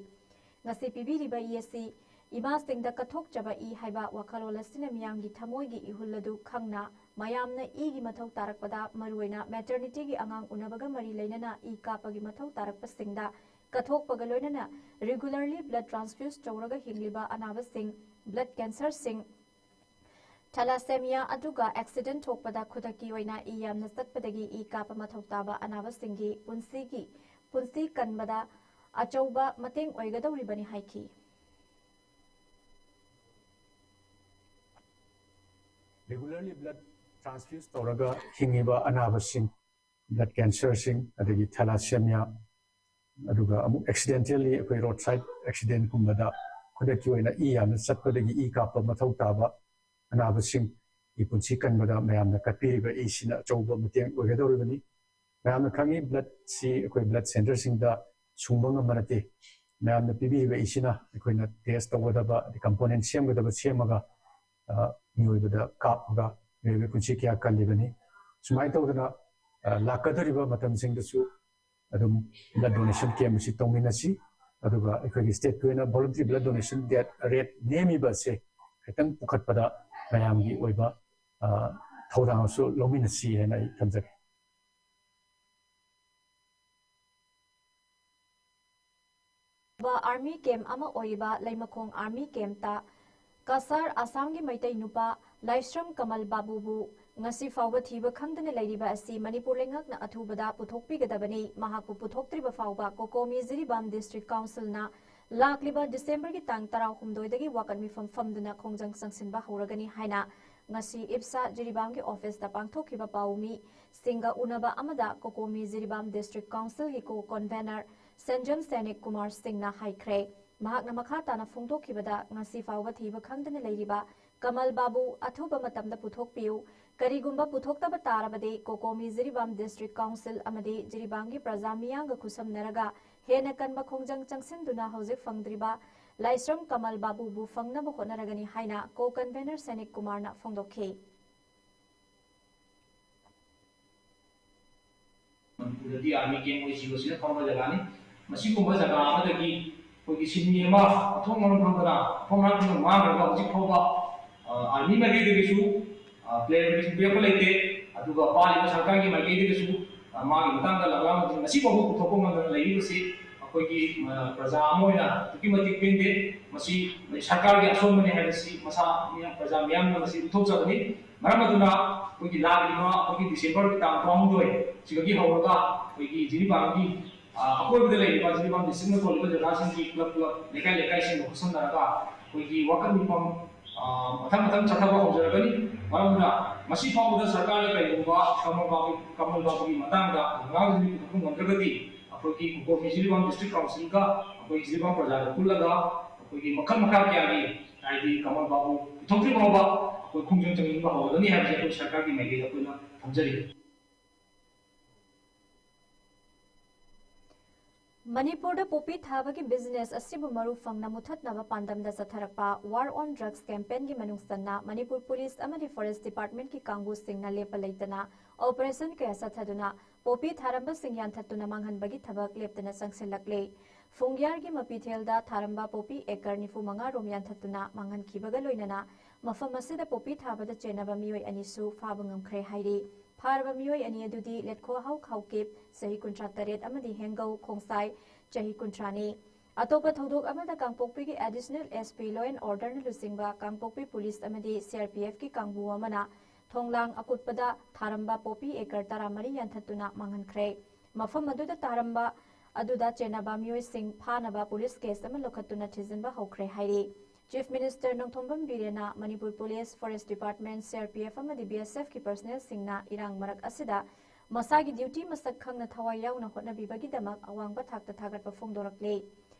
ꯉꯁꯤ ꯄꯤꯕꯤꯔꯤꯕ ꯏ ꯑꯁꯤ ꯏꯃꯥꯁꯤꯡꯗ ꯀꯠꯊꯣꯛꯆꯕ ꯏ ꯍꯥꯏꯕ ꯋꯥꯈꯜꯂꯣꯟ ꯑꯁꯤꯅ ꯃꯤꯌꯥꯝꯒꯤ ꯊꯃꯣꯏꯒꯤ ꯏꯍꯨꯜ ꯑꯗꯨ ꯈꯪꯅ, ꯃꯌꯥꯝꯅ ꯏꯒꯤ ꯃꯊꯧ ꯇꯥꯔꯛꯄꯗ, ꯃꯔꯨꯑꯣꯏꯅ ꯃꯦꯇꯔꯅꯤꯇꯤꯒꯤ ꯑꯉꯥꯡ ꯎꯅꯕꯒ ꯃꯔꯤ ꯂꯩꯅꯅ ꯏ ꯀꯥꯞꯄꯒꯤ ꯃꯊꯧ ꯇꯥꯔꯛꯄꯁꯤꯡꯗ ꯀꯠꯊꯣꯛꯄꯒ ꯂꯣꯏꯅꯅ ꯔꯤꯒꯨꯂꯔꯂꯤ ꯕ꯭ꯂꯗ ꯇ꯭ꯔꯥꯟꯁꯐ꯭ꯌꯨꯁ ꯇꯧꯔꯒ ꯍꯤꯡꯂꯤꯕ ꯑꯅꯥꯕꯁꯤꯡ, ꯕ꯭ꯂꯗ ꯀꯦꯟꯁꯔꯁꯤꯡ, ꯊꯦꯂꯥꯁꯦꯃꯤꯌꯥ ꯑꯗꯨꯒ ꯑꯦꯛꯁꯤꯗꯦꯟꯠ ꯊꯣꯛꯄꯗ ꯈꯨꯗꯛꯀꯤ ꯑꯣꯏꯅ ꯏ ꯌꯥꯝꯅ ꯆꯠꯄꯗꯒꯤ ꯏ ꯀꯥꯞꯄ ꯃꯊꯧ ꯇꯥꯕ ꯑꯅꯥꯕꯁꯤꯡꯒꯤ ꯄꯨꯟꯁꯤꯒꯤ, ꯄꯨꯟꯁꯤ ꯀꯟꯕꯗ ꯑꯆꯧꯕ ꯃꯇꯦꯡ ꯑꯣꯏꯒꯗꯧꯔꯤꯕꯅꯤ ꯍꯥꯏꯈꯤ꯫ ꯔꯤꯒꯨꯂꯔꯂꯤ ꯕ꯭ꯂꯗ ꯇ꯭ꯔꯥꯟꯁꯐ꯭ꯌꯨꯁ ꯇꯧꯔꯒ ꯍꯤꯡꯉꯤꯕ ꯑꯅꯥꯕꯁꯤꯡ, ꯕ꯭ꯂꯗ ꯀꯦꯟꯁꯔꯁꯤꯡ, ꯑꯗꯒꯤ ꯊꯦꯂꯥꯁꯦꯃꯤꯌꯥ, ꯑꯗꯨꯒ ꯑꯃꯨꯛ ꯑꯦꯛꯁꯤꯗꯦꯟꯇꯦꯜꯂꯤ ꯑꯩꯈꯣꯏ ꯔꯣꯗ ꯁꯥꯏꯗ ꯑꯦꯛꯁꯤꯗꯦꯟꯒꯨꯝꯕꯗ ꯈꯨꯗꯛꯀꯤ ꯑꯣꯏꯅ ꯏ ꯌꯥꯝꯅ ꯆꯠꯄꯗꯒꯤ ꯏ ꯀꯥꯞꯄ ꯃꯊꯧ ꯇꯥꯕ ꯑꯅꯥꯕꯁꯤꯡꯒꯤ ꯄꯨꯟꯁꯤ ꯀꯟꯕꯗ ꯃꯌꯥꯝꯅ ꯀꯠꯄꯤꯔꯤꯕ ꯏꯁꯤꯅ ꯑꯆꯧꯕ ꯃꯇꯦꯡ ꯑꯣꯏꯒꯗꯧꯔꯤꯕꯅꯤ꯫ ꯃꯌꯥꯝꯅ ꯈꯪꯉꯤ, ꯕ꯭ꯂꯗꯁꯤ ꯑꯩꯈꯣꯏ ꯕ꯭ꯂꯗ ꯁꯦꯟꯇꯔꯁꯤꯡꯗ ꯁꯨꯡꯕ ꯉꯝꯕ ꯅꯠꯇꯦ꯫ ꯃꯌꯥꯝꯅ ꯄꯤꯕꯤꯔꯤꯕ ꯏꯁꯤꯅ ꯑꯩꯈꯣꯏꯅ ꯇꯦꯁ ꯇꯧꯒꯗꯕ, ꯑꯗꯩ ꯀꯝꯄꯣꯅꯦꯟ ꯁꯦꯝꯒꯗꯕ ꯁꯦꯝꯃꯒ, ꯑ, ꯃꯤꯑꯣꯏꯕꯗ ꯀꯥꯞꯄꯒ ꯃꯤꯑꯣꯏꯕꯒꯤ ꯄꯨꯟꯁꯤ ꯀꯌꯥ ꯀꯜꯂꯤꯕꯅꯤ꯫ ꯁꯨꯃꯥꯏꯅ ꯇꯧꯗꯅ, ꯑ, ꯂꯥꯛꯀꯗꯧꯔꯤꯕ ꯃꯇꯝꯁꯤꯡꯗꯁꯨ ꯑꯗꯨꯝ ꯕ꯭ꯂꯗ ꯗꯣꯅꯦꯁꯟ ꯀꯦꯝꯞ ꯑꯁꯤ ꯇꯧꯃꯤꯟꯅꯁꯤ꯫ ꯑꯗꯨꯒ ꯑꯩꯈꯣꯏꯒꯤ ꯁ꯭ꯇꯦꯠꯀꯤ ꯑꯣꯏꯅ ꯚꯣꯂꯨꯟꯇꯔꯤ ꯕ꯭ꯂꯗ ꯗꯣꯅꯦꯁꯟ ꯗꯦꯠ ꯔꯦꯠ ꯅꯦꯝꯃꯤꯕ ꯑꯁꯦ ꯈꯤꯇꯪ ꯄꯨꯈꯠꯄꯗ ꯃꯌꯥꯝꯒꯤ ꯑꯣꯏꯕ, ꯑ, ꯊꯧꯗꯥꯡꯁꯨ ꯂꯧꯃꯤꯟꯅꯁꯤ ꯍꯥꯏꯅ ꯑꯩ ꯊꯝꯖꯒꯦ꯫ ꯑꯥꯔꯃꯤ ꯀꯦꯝꯞ ꯑꯃ ꯑꯣꯏꯔꯤꯕ ꯂꯩꯃꯈꯣꯡ ꯑꯥꯔꯃꯤ ꯀꯦꯝꯞꯇ ꯀꯁꯥꯔ ꯑꯁꯥꯝꯒꯤ ꯃꯩꯇꯩ ꯅꯨꯄꯥ ꯂꯥꯏꯁ꯭ꯔꯝ ꯀꯃꯜ ꯕꯥꯕꯨꯕꯨ ꯉꯁꯤ ꯐꯥꯎꯕ ꯊꯤꯕ ꯈꯪꯗꯅ ꯂꯩꯔꯤꯕ ꯑꯁꯤ ꯃꯅꯤꯄꯨꯔ ꯂꯩꯉꯥꯛꯅ ꯑꯊꯨꯕꯗ ꯄꯨꯊꯣꯛꯄꯤꯒꯗꯕꯅꯤ꯫ ꯃꯍꯥꯛꯄꯨ ꯄꯨꯊꯣꯛꯇ꯭ꯔꯤꯕ ꯐꯥꯎꯕ ꯀꯣꯀꯣꯃꯤ ꯖꯤꯔꯤꯕꯥꯝ ꯗꯤꯁꯇ꯭ꯔꯤꯛ ꯀꯥꯎꯟꯁꯤꯜꯅ ꯂꯥꯛꯂꯤꯕ ꯗꯤꯁꯦꯝꯕꯔꯒꯤ ꯇꯥꯡ ꯇꯔꯥꯍꯨꯝꯗꯣꯏꯗꯒꯤ ꯋꯥꯀꯠ ꯃꯤꯐꯝ ꯐꯝꯗꯨꯅ ꯈꯣꯡꯖꯪ ꯆꯪꯁꯤꯟꯕ ꯍꯧꯔꯒꯅꯤ ꯍꯥꯏꯅ ꯉꯁꯤ ꯏꯞꯁꯥ ꯖꯤꯔꯤꯕꯥꯝꯒꯤ ꯑꯣꯐꯤꯁꯇ ꯄꯥꯡꯊꯣꯛꯈꯤꯕ ꯄꯥꯎꯃꯤꯁꯤꯡꯒ ꯎꯅꯕ ꯑꯃꯗ ꯀꯣꯀꯣꯃꯤ ꯖꯤꯔꯤꯕꯥꯝ ꯗꯤꯁꯇ꯭ꯔꯤꯛ ꯀꯥꯎꯟꯁꯤꯜꯒꯤ ꯀꯣ ꯀꯟꯚꯦꯅꯔ ꯁꯦꯟꯖꯝ ꯁꯦꯅꯤꯛ ꯀꯨꯃꯥꯔ ꯁꯤꯡꯅ ꯍꯥꯏꯈ꯭ꯔꯦ꯫ ꯃꯍꯥꯛꯅ ꯃꯈꯥ ꯇꯥꯅ ꯐꯣꯡꯗꯣꯛꯈꯤꯕꯗ, ꯉꯁꯤ ꯐꯥꯎꯕ ꯊꯤꯕ ꯈꯪꯗꯅ ꯂꯩꯔꯤꯕ ꯀꯃꯜ ꯕꯥꯕꯨ ꯑꯊꯨꯕ ꯃꯇꯝꯗ ꯄꯨꯊꯣꯛꯄꯤꯌꯨ꯫ ꯀꯔꯤꯒꯨꯝꯕ ꯄꯨꯊꯣꯛꯇꯕ ꯇꯥꯔꯕꯗꯤ ꯀꯣꯀꯣꯃꯤ ꯖꯤꯔꯤꯕꯥꯝ ꯗꯤꯁꯇ꯭ꯔꯤꯛ ꯀꯥꯎꯟꯁꯤꯜ ꯑꯃꯗꯤ ꯖꯤꯔꯤꯕꯥꯝꯒꯤ ꯄ꯭ꯔꯖꯥ ꯃꯤꯌꯥꯝꯒ ꯈꯨꯠꯁꯝꯅꯔꯒ ꯍꯦꯟꯅ ꯀꯟꯕ ꯈꯣꯡꯖꯪ ꯆꯪꯁꯤꯟꯗꯨꯅ ꯍꯧꯖꯤꯛ ꯐꯪꯗ꯭ꯔꯤꯕ ꯂꯥꯏꯁ꯭ꯔꯝ ꯀꯃꯜ ꯕꯥꯕꯨꯕꯨ ꯐꯪꯅꯕ ꯍꯣꯠꯅꯔꯒꯅꯤ ꯍꯥꯏꯅ ꯀꯣ ꯀꯟꯚꯦꯅꯔ ꯁꯦꯅꯤꯛ ꯀꯨꯃꯥꯔꯅ ꯐꯣꯡꯗꯣꯛꯈꯤ꯫ ꯃꯅꯤꯄꯨꯔꯗꯗꯤ ꯑꯥꯔꯃꯤ ꯀꯦꯝ ꯑꯣꯏ ꯖꯤꯑꯣꯁꯤꯅ ꯐꯝꯕ ꯖꯒꯥꯅꯤ꯫ ꯃꯁꯤꯒꯨꯝꯕ ꯖꯒꯥ ꯑꯃꯗꯒꯤ ꯑꯩꯈꯣꯏꯒꯤ ꯁꯤꯟꯃꯤ ꯑꯃ ꯃꯊꯣꯡ ꯃꯔꯝ ꯈꯪꯗꯅ ꯃꯐꯝ ꯃꯔꯥꯡ ꯈꯪꯗꯅ ꯃꯥꯡꯈ꯭ꯔꯒ ꯍꯧꯖꯤꯛ ꯐꯥꯎꯕ, ꯑ, ꯑꯥꯔꯃꯤ ꯃꯥꯏꯀꯩꯗꯒꯤꯁꯨ, ꯑ, ꯀ꯭ꯂꯦꯔꯤꯐꯤꯀꯦꯁꯟ ꯄꯤꯔꯛꯄ ꯂꯩꯇꯦ꯫ ꯑꯗꯨꯒ ꯄꯥꯜꯂꯤꯕ ꯁꯔꯀꯥꯔꯒꯤ ꯃꯥꯏꯀꯩꯗꯒꯤꯁꯨ, ꯑ, ꯃꯥꯒꯤ ꯃꯇꯥꯡꯗ ꯂꯕꯥꯡ ꯉꯁꯤ ꯐꯥꯎꯕ ꯄꯨꯊꯣꯛꯄ ꯉꯝꯗꯅ ꯂꯩꯔꯤꯕꯁꯤ ꯑꯩꯈꯣꯏꯒꯤ, ꯑ, ꯄ꯭ꯔꯖꯥ ꯑꯃ ꯑꯣꯏꯅ ꯑꯗꯨꯛꯀꯤ ꯃꯇꯤꯛ ꯄꯦꯟꯗꯦ꯫ ꯃꯁꯤ ꯁꯔꯀꯥꯔꯒꯤ ꯑꯁꯣꯟꯕꯅꯤ ꯍꯥꯏꯕꯁꯤ ꯃꯁꯥ ꯃꯤꯌꯥꯝ, ꯄ꯭ꯔꯖꯥ ꯃꯤꯌꯥꯝꯅ ꯃꯁꯤ ꯎꯠꯊꯣꯛꯆꯕꯅꯤ꯫ ꯃꯔꯝ ꯑꯗꯨꯅ ꯑꯩꯈꯣꯏꯒꯤ ꯂꯥꯛꯂꯤꯕ ꯑꯩꯈꯣꯏꯒꯤ ꯗꯤꯁꯦꯝꯕꯔꯒꯤ ꯇꯥꯡ ꯇꯔꯥꯍꯨꯝꯗꯣꯏ ꯁꯤꯗꯒꯤ ꯍꯧꯔꯒ ꯑꯩꯈꯣꯏꯒꯤ ꯖꯤꯔꯤꯕꯥꯝꯒꯤ, ꯑ, ꯑꯀꯣꯏꯕꯗ ꯂꯩꯔꯤꯕ ꯖꯤꯔꯤꯕꯥꯝ ꯗꯤꯁꯇ꯭ꯔꯤꯛꯅ ꯀꯣꯜꯂꯤꯕ ꯖꯒꯥꯁꯤꯡꯒꯤ ꯀ꯭ꯂꯕ ꯀ꯭ꯂꯕ, ꯂꯩꯀꯥꯏ ꯂꯩꯀꯥꯏꯁꯤꯡꯒ ꯈꯨꯠꯁꯝꯅꯔꯒ ꯑꯩꯈꯣꯏꯒꯤ ꯋꯥꯀꯠ ꯃꯤꯐꯝ, ꯑ, ꯃꯊꯪ ꯃꯊꯪ ꯆꯠꯊꯕ ꯍꯧꯖꯔꯒꯅꯤ꯫ ꯃꯔꯝ ꯑꯗꯨꯅ ꯃꯁꯤ ꯐꯥꯎꯕꯗ ꯁꯔꯀꯥꯔꯅ ꯀꯔꯤꯒꯨꯝꯕ ꯀꯃꯜ ꯕꯥꯕꯨ, ꯀꯃꯜ ꯕꯥꯕꯨꯒꯤ ꯃꯇꯥꯡꯗ ꯑꯉꯥꯡꯁꯤꯡ ꯄꯨꯊꯣꯛꯄ ꯉꯝꯗ꯭ꯔꯒꯗꯤ ꯑꯩꯈꯣꯏꯒꯤ ꯀꯣꯀꯣꯃꯤ ꯖꯤꯔꯤꯕꯥꯝ ꯗꯤꯁꯇ꯭ꯔꯤꯛ ꯀꯥꯎꯟꯁꯤꯜꯒ ꯑꯩꯈꯣꯏ ꯖꯤꯔꯤꯕꯥꯝ ꯄ꯭ꯔꯖꯥꯒ ꯄꯨꯜꯂꯒ ꯑꯩꯈꯣꯏꯒꯤ ꯃꯈꯜ ꯃꯈꯥ ꯀꯌꯥꯒꯤ, ꯍꯥꯏꯗꯤ ꯀꯃꯜ ꯕꯥꯕꯨ ꯄꯨꯊꯣꯛꯇ꯭ꯔꯤ ꯐꯥꯎꯕ ꯑꯩꯈꯣꯏ ꯈꯣꯡꯖꯪ ꯆꯪꯁꯤꯟꯕ ꯍꯧꯔꯒꯅꯤ ꯍꯥꯏꯕꯁꯦ ꯑꯩꯈꯣꯏ ꯁꯔꯀꯥꯔꯒꯤ ꯃꯥꯏꯀꯩꯗ ꯑꯩꯈꯣꯏꯅ ꯊꯝꯖꯔꯤ꯫ ꯃꯅꯤꯄꯨꯔꯗ ꯄꯣꯄꯤ ꯊꯥꯕꯒꯤ ꯕꯤꯖꯤꯅꯦꯁ ꯑꯁꯤꯕꯨ ꯃꯔꯨ ꯐꯪꯅ ꯃꯨꯊꯠꯅꯕ ꯄꯥꯟꯗꯝꯗ ꯆꯠꯊꯔꯛꯄ ꯋꯥꯔ ꯑꯣꯟ ꯗ꯭ꯔꯒꯁ ꯀꯦꯝꯄꯦꯟꯒꯤ ꯃꯅꯨꯡ ꯆꯟꯅ ꯃꯅꯤꯄꯨꯔ ꯄꯨꯂꯤꯁ ꯑꯃꯗꯤ ꯐꯣꯔꯦꯁ ꯗꯤꯄꯥꯔꯠꯃꯦꯟꯠꯀꯤ ꯀꯥꯡꯕꯨꯁꯤꯡꯅ ꯂꯦꯞꯄ ꯂꯩꯇꯅ ꯑꯣꯄꯔꯦꯁꯟ ꯀꯌꯥ ꯆꯠꯊꯗꯨꯅ ꯄꯣꯄꯤ ꯊꯥꯔꯝꯕꯁꯤꯡ ꯌꯥꯟꯊꯠꯇꯨꯅ ꯃꯥꯡꯍꯟꯕꯒꯤ ꯊꯕꯛ ꯂꯦꯞꯇꯅ ꯆꯪꯁꯤꯜꯂꯛꯂꯦ꯫ ꯐꯨꯡꯌꯥꯔꯒꯤ ꯃꯄꯤꯊꯦꯜꯗ ꯊꯥꯔꯝꯕ ꯄꯣꯄꯤ ꯑꯦꯀꯔ ꯅꯤꯐꯨ ꯃꯉꯥ ꯔꯣꯝ ꯌꯥꯟꯊꯠꯇꯨꯅ ꯃꯥꯡꯍꯟꯈꯤꯕꯒ ꯂꯣꯏꯅꯅ ꯃꯐꯝ ꯑꯁꯤꯗ ꯄꯣꯄꯤ ꯊꯥꯕꯗ ꯆꯦꯟꯅꯕ ꯃꯤꯑꯣꯏ ꯑꯅꯤꯁꯨ ꯐꯥꯕ ꯉꯝꯈ꯭ꯔꯦ ꯍꯥꯏꯔꯤ꯫ ꯐꯥꯔꯕ ꯃꯤꯑꯣꯏ ꯑꯅꯤ ꯑꯗꯨꯗꯤ ꯂꯦꯠꯈꯣꯍꯥꯎ ꯈꯥꯎꯀꯤꯞ, ꯆꯍꯤ ꯀꯨꯟꯊ꯭ꯔꯥ ꯇꯔꯦꯠ, ꯑꯃꯗꯤ ꯍꯦꯡꯒꯧ ꯈꯣꯡꯁꯥꯏ, ꯆꯍꯤ ꯀꯨꯟꯊ꯭ꯔꯥꯅꯤ꯫ ꯑꯇꯣꯞꯄ ꯊꯧꯗꯣꯛ ꯑꯃꯗ ꯀꯥꯡꯄꯣꯛꯄꯤꯒꯤ additional S P law and ꯑꯣꯔꯗꯔꯅ ꯂꯨꯆꯤꯡꯕ ꯀꯥꯡꯄꯣꯛꯄꯤ ꯄꯨꯂꯤꯁ ꯑꯃꯗꯤ ꯁꯤ ꯑꯥꯔ ꯄꯤ ꯑꯦꯐꯀꯤ ꯀꯥꯡꯕꯨ ꯑꯃꯅ ꯊꯣꯡꯂꯥꯡ ꯑꯀꯨꯠꯄꯗ ꯊꯥꯔꯝꯕ ꯄꯣꯄꯤ ꯑꯦꯀꯔ ꯇꯔꯥꯃꯔꯤ ꯌꯥꯟꯊꯠꯇꯨꯅ ꯃꯥꯡꯍꯟꯈ꯭ꯔꯦ꯫ ꯃꯐꯝ ꯑꯗꯨꯗ ꯊꯥꯔꯝꯕ ꯑꯗꯨꯗ ꯆꯦꯟꯅꯕ ꯃꯤꯑꯣꯏꯁꯤꯡ ꯐꯥꯅꯕ ꯄꯨꯂꯤꯁ ꯀꯦꯁ ꯑꯃ ꯂꯧꯈꯠꯇꯨꯅ ꯊꯤꯖꯤꯟꯕ ꯍꯧꯈ꯭ꯔꯦ ꯍꯥꯏꯔꯤ꯫ Chief Minister ꯅꯣꯡꯊꯣꯝꯕꯝ ꯕꯤꯔꯦꯟꯅ Manipur police, forest department, C R P F ꯑꯃꯗꯤ ꯕꯤ ꯑꯦꯁ ꯑꯦꯐꯀꯤ ꯄꯔꯁꯅꯦꯜꯁꯤꯡꯅ ꯏꯔꯥꯡ ꯃꯔꯛ ꯑꯁꯤꯗ ꯃꯁꯥꯒꯤ ꯗ꯭ꯌꯨꯇꯤ ꯃꯁꯛ ꯈꯪꯅ ꯊꯋꯥꯏ ꯌꯥꯎꯅ ꯍꯣꯠꯅꯕꯤꯕꯒꯤꯗꯃꯛ ꯑꯋꯥꯡꯕ ꯊꯥꯛꯇ ꯊꯥꯒꯠꯄ ꯐꯣꯡꯗꯣꯔꯛꯂꯦ꯫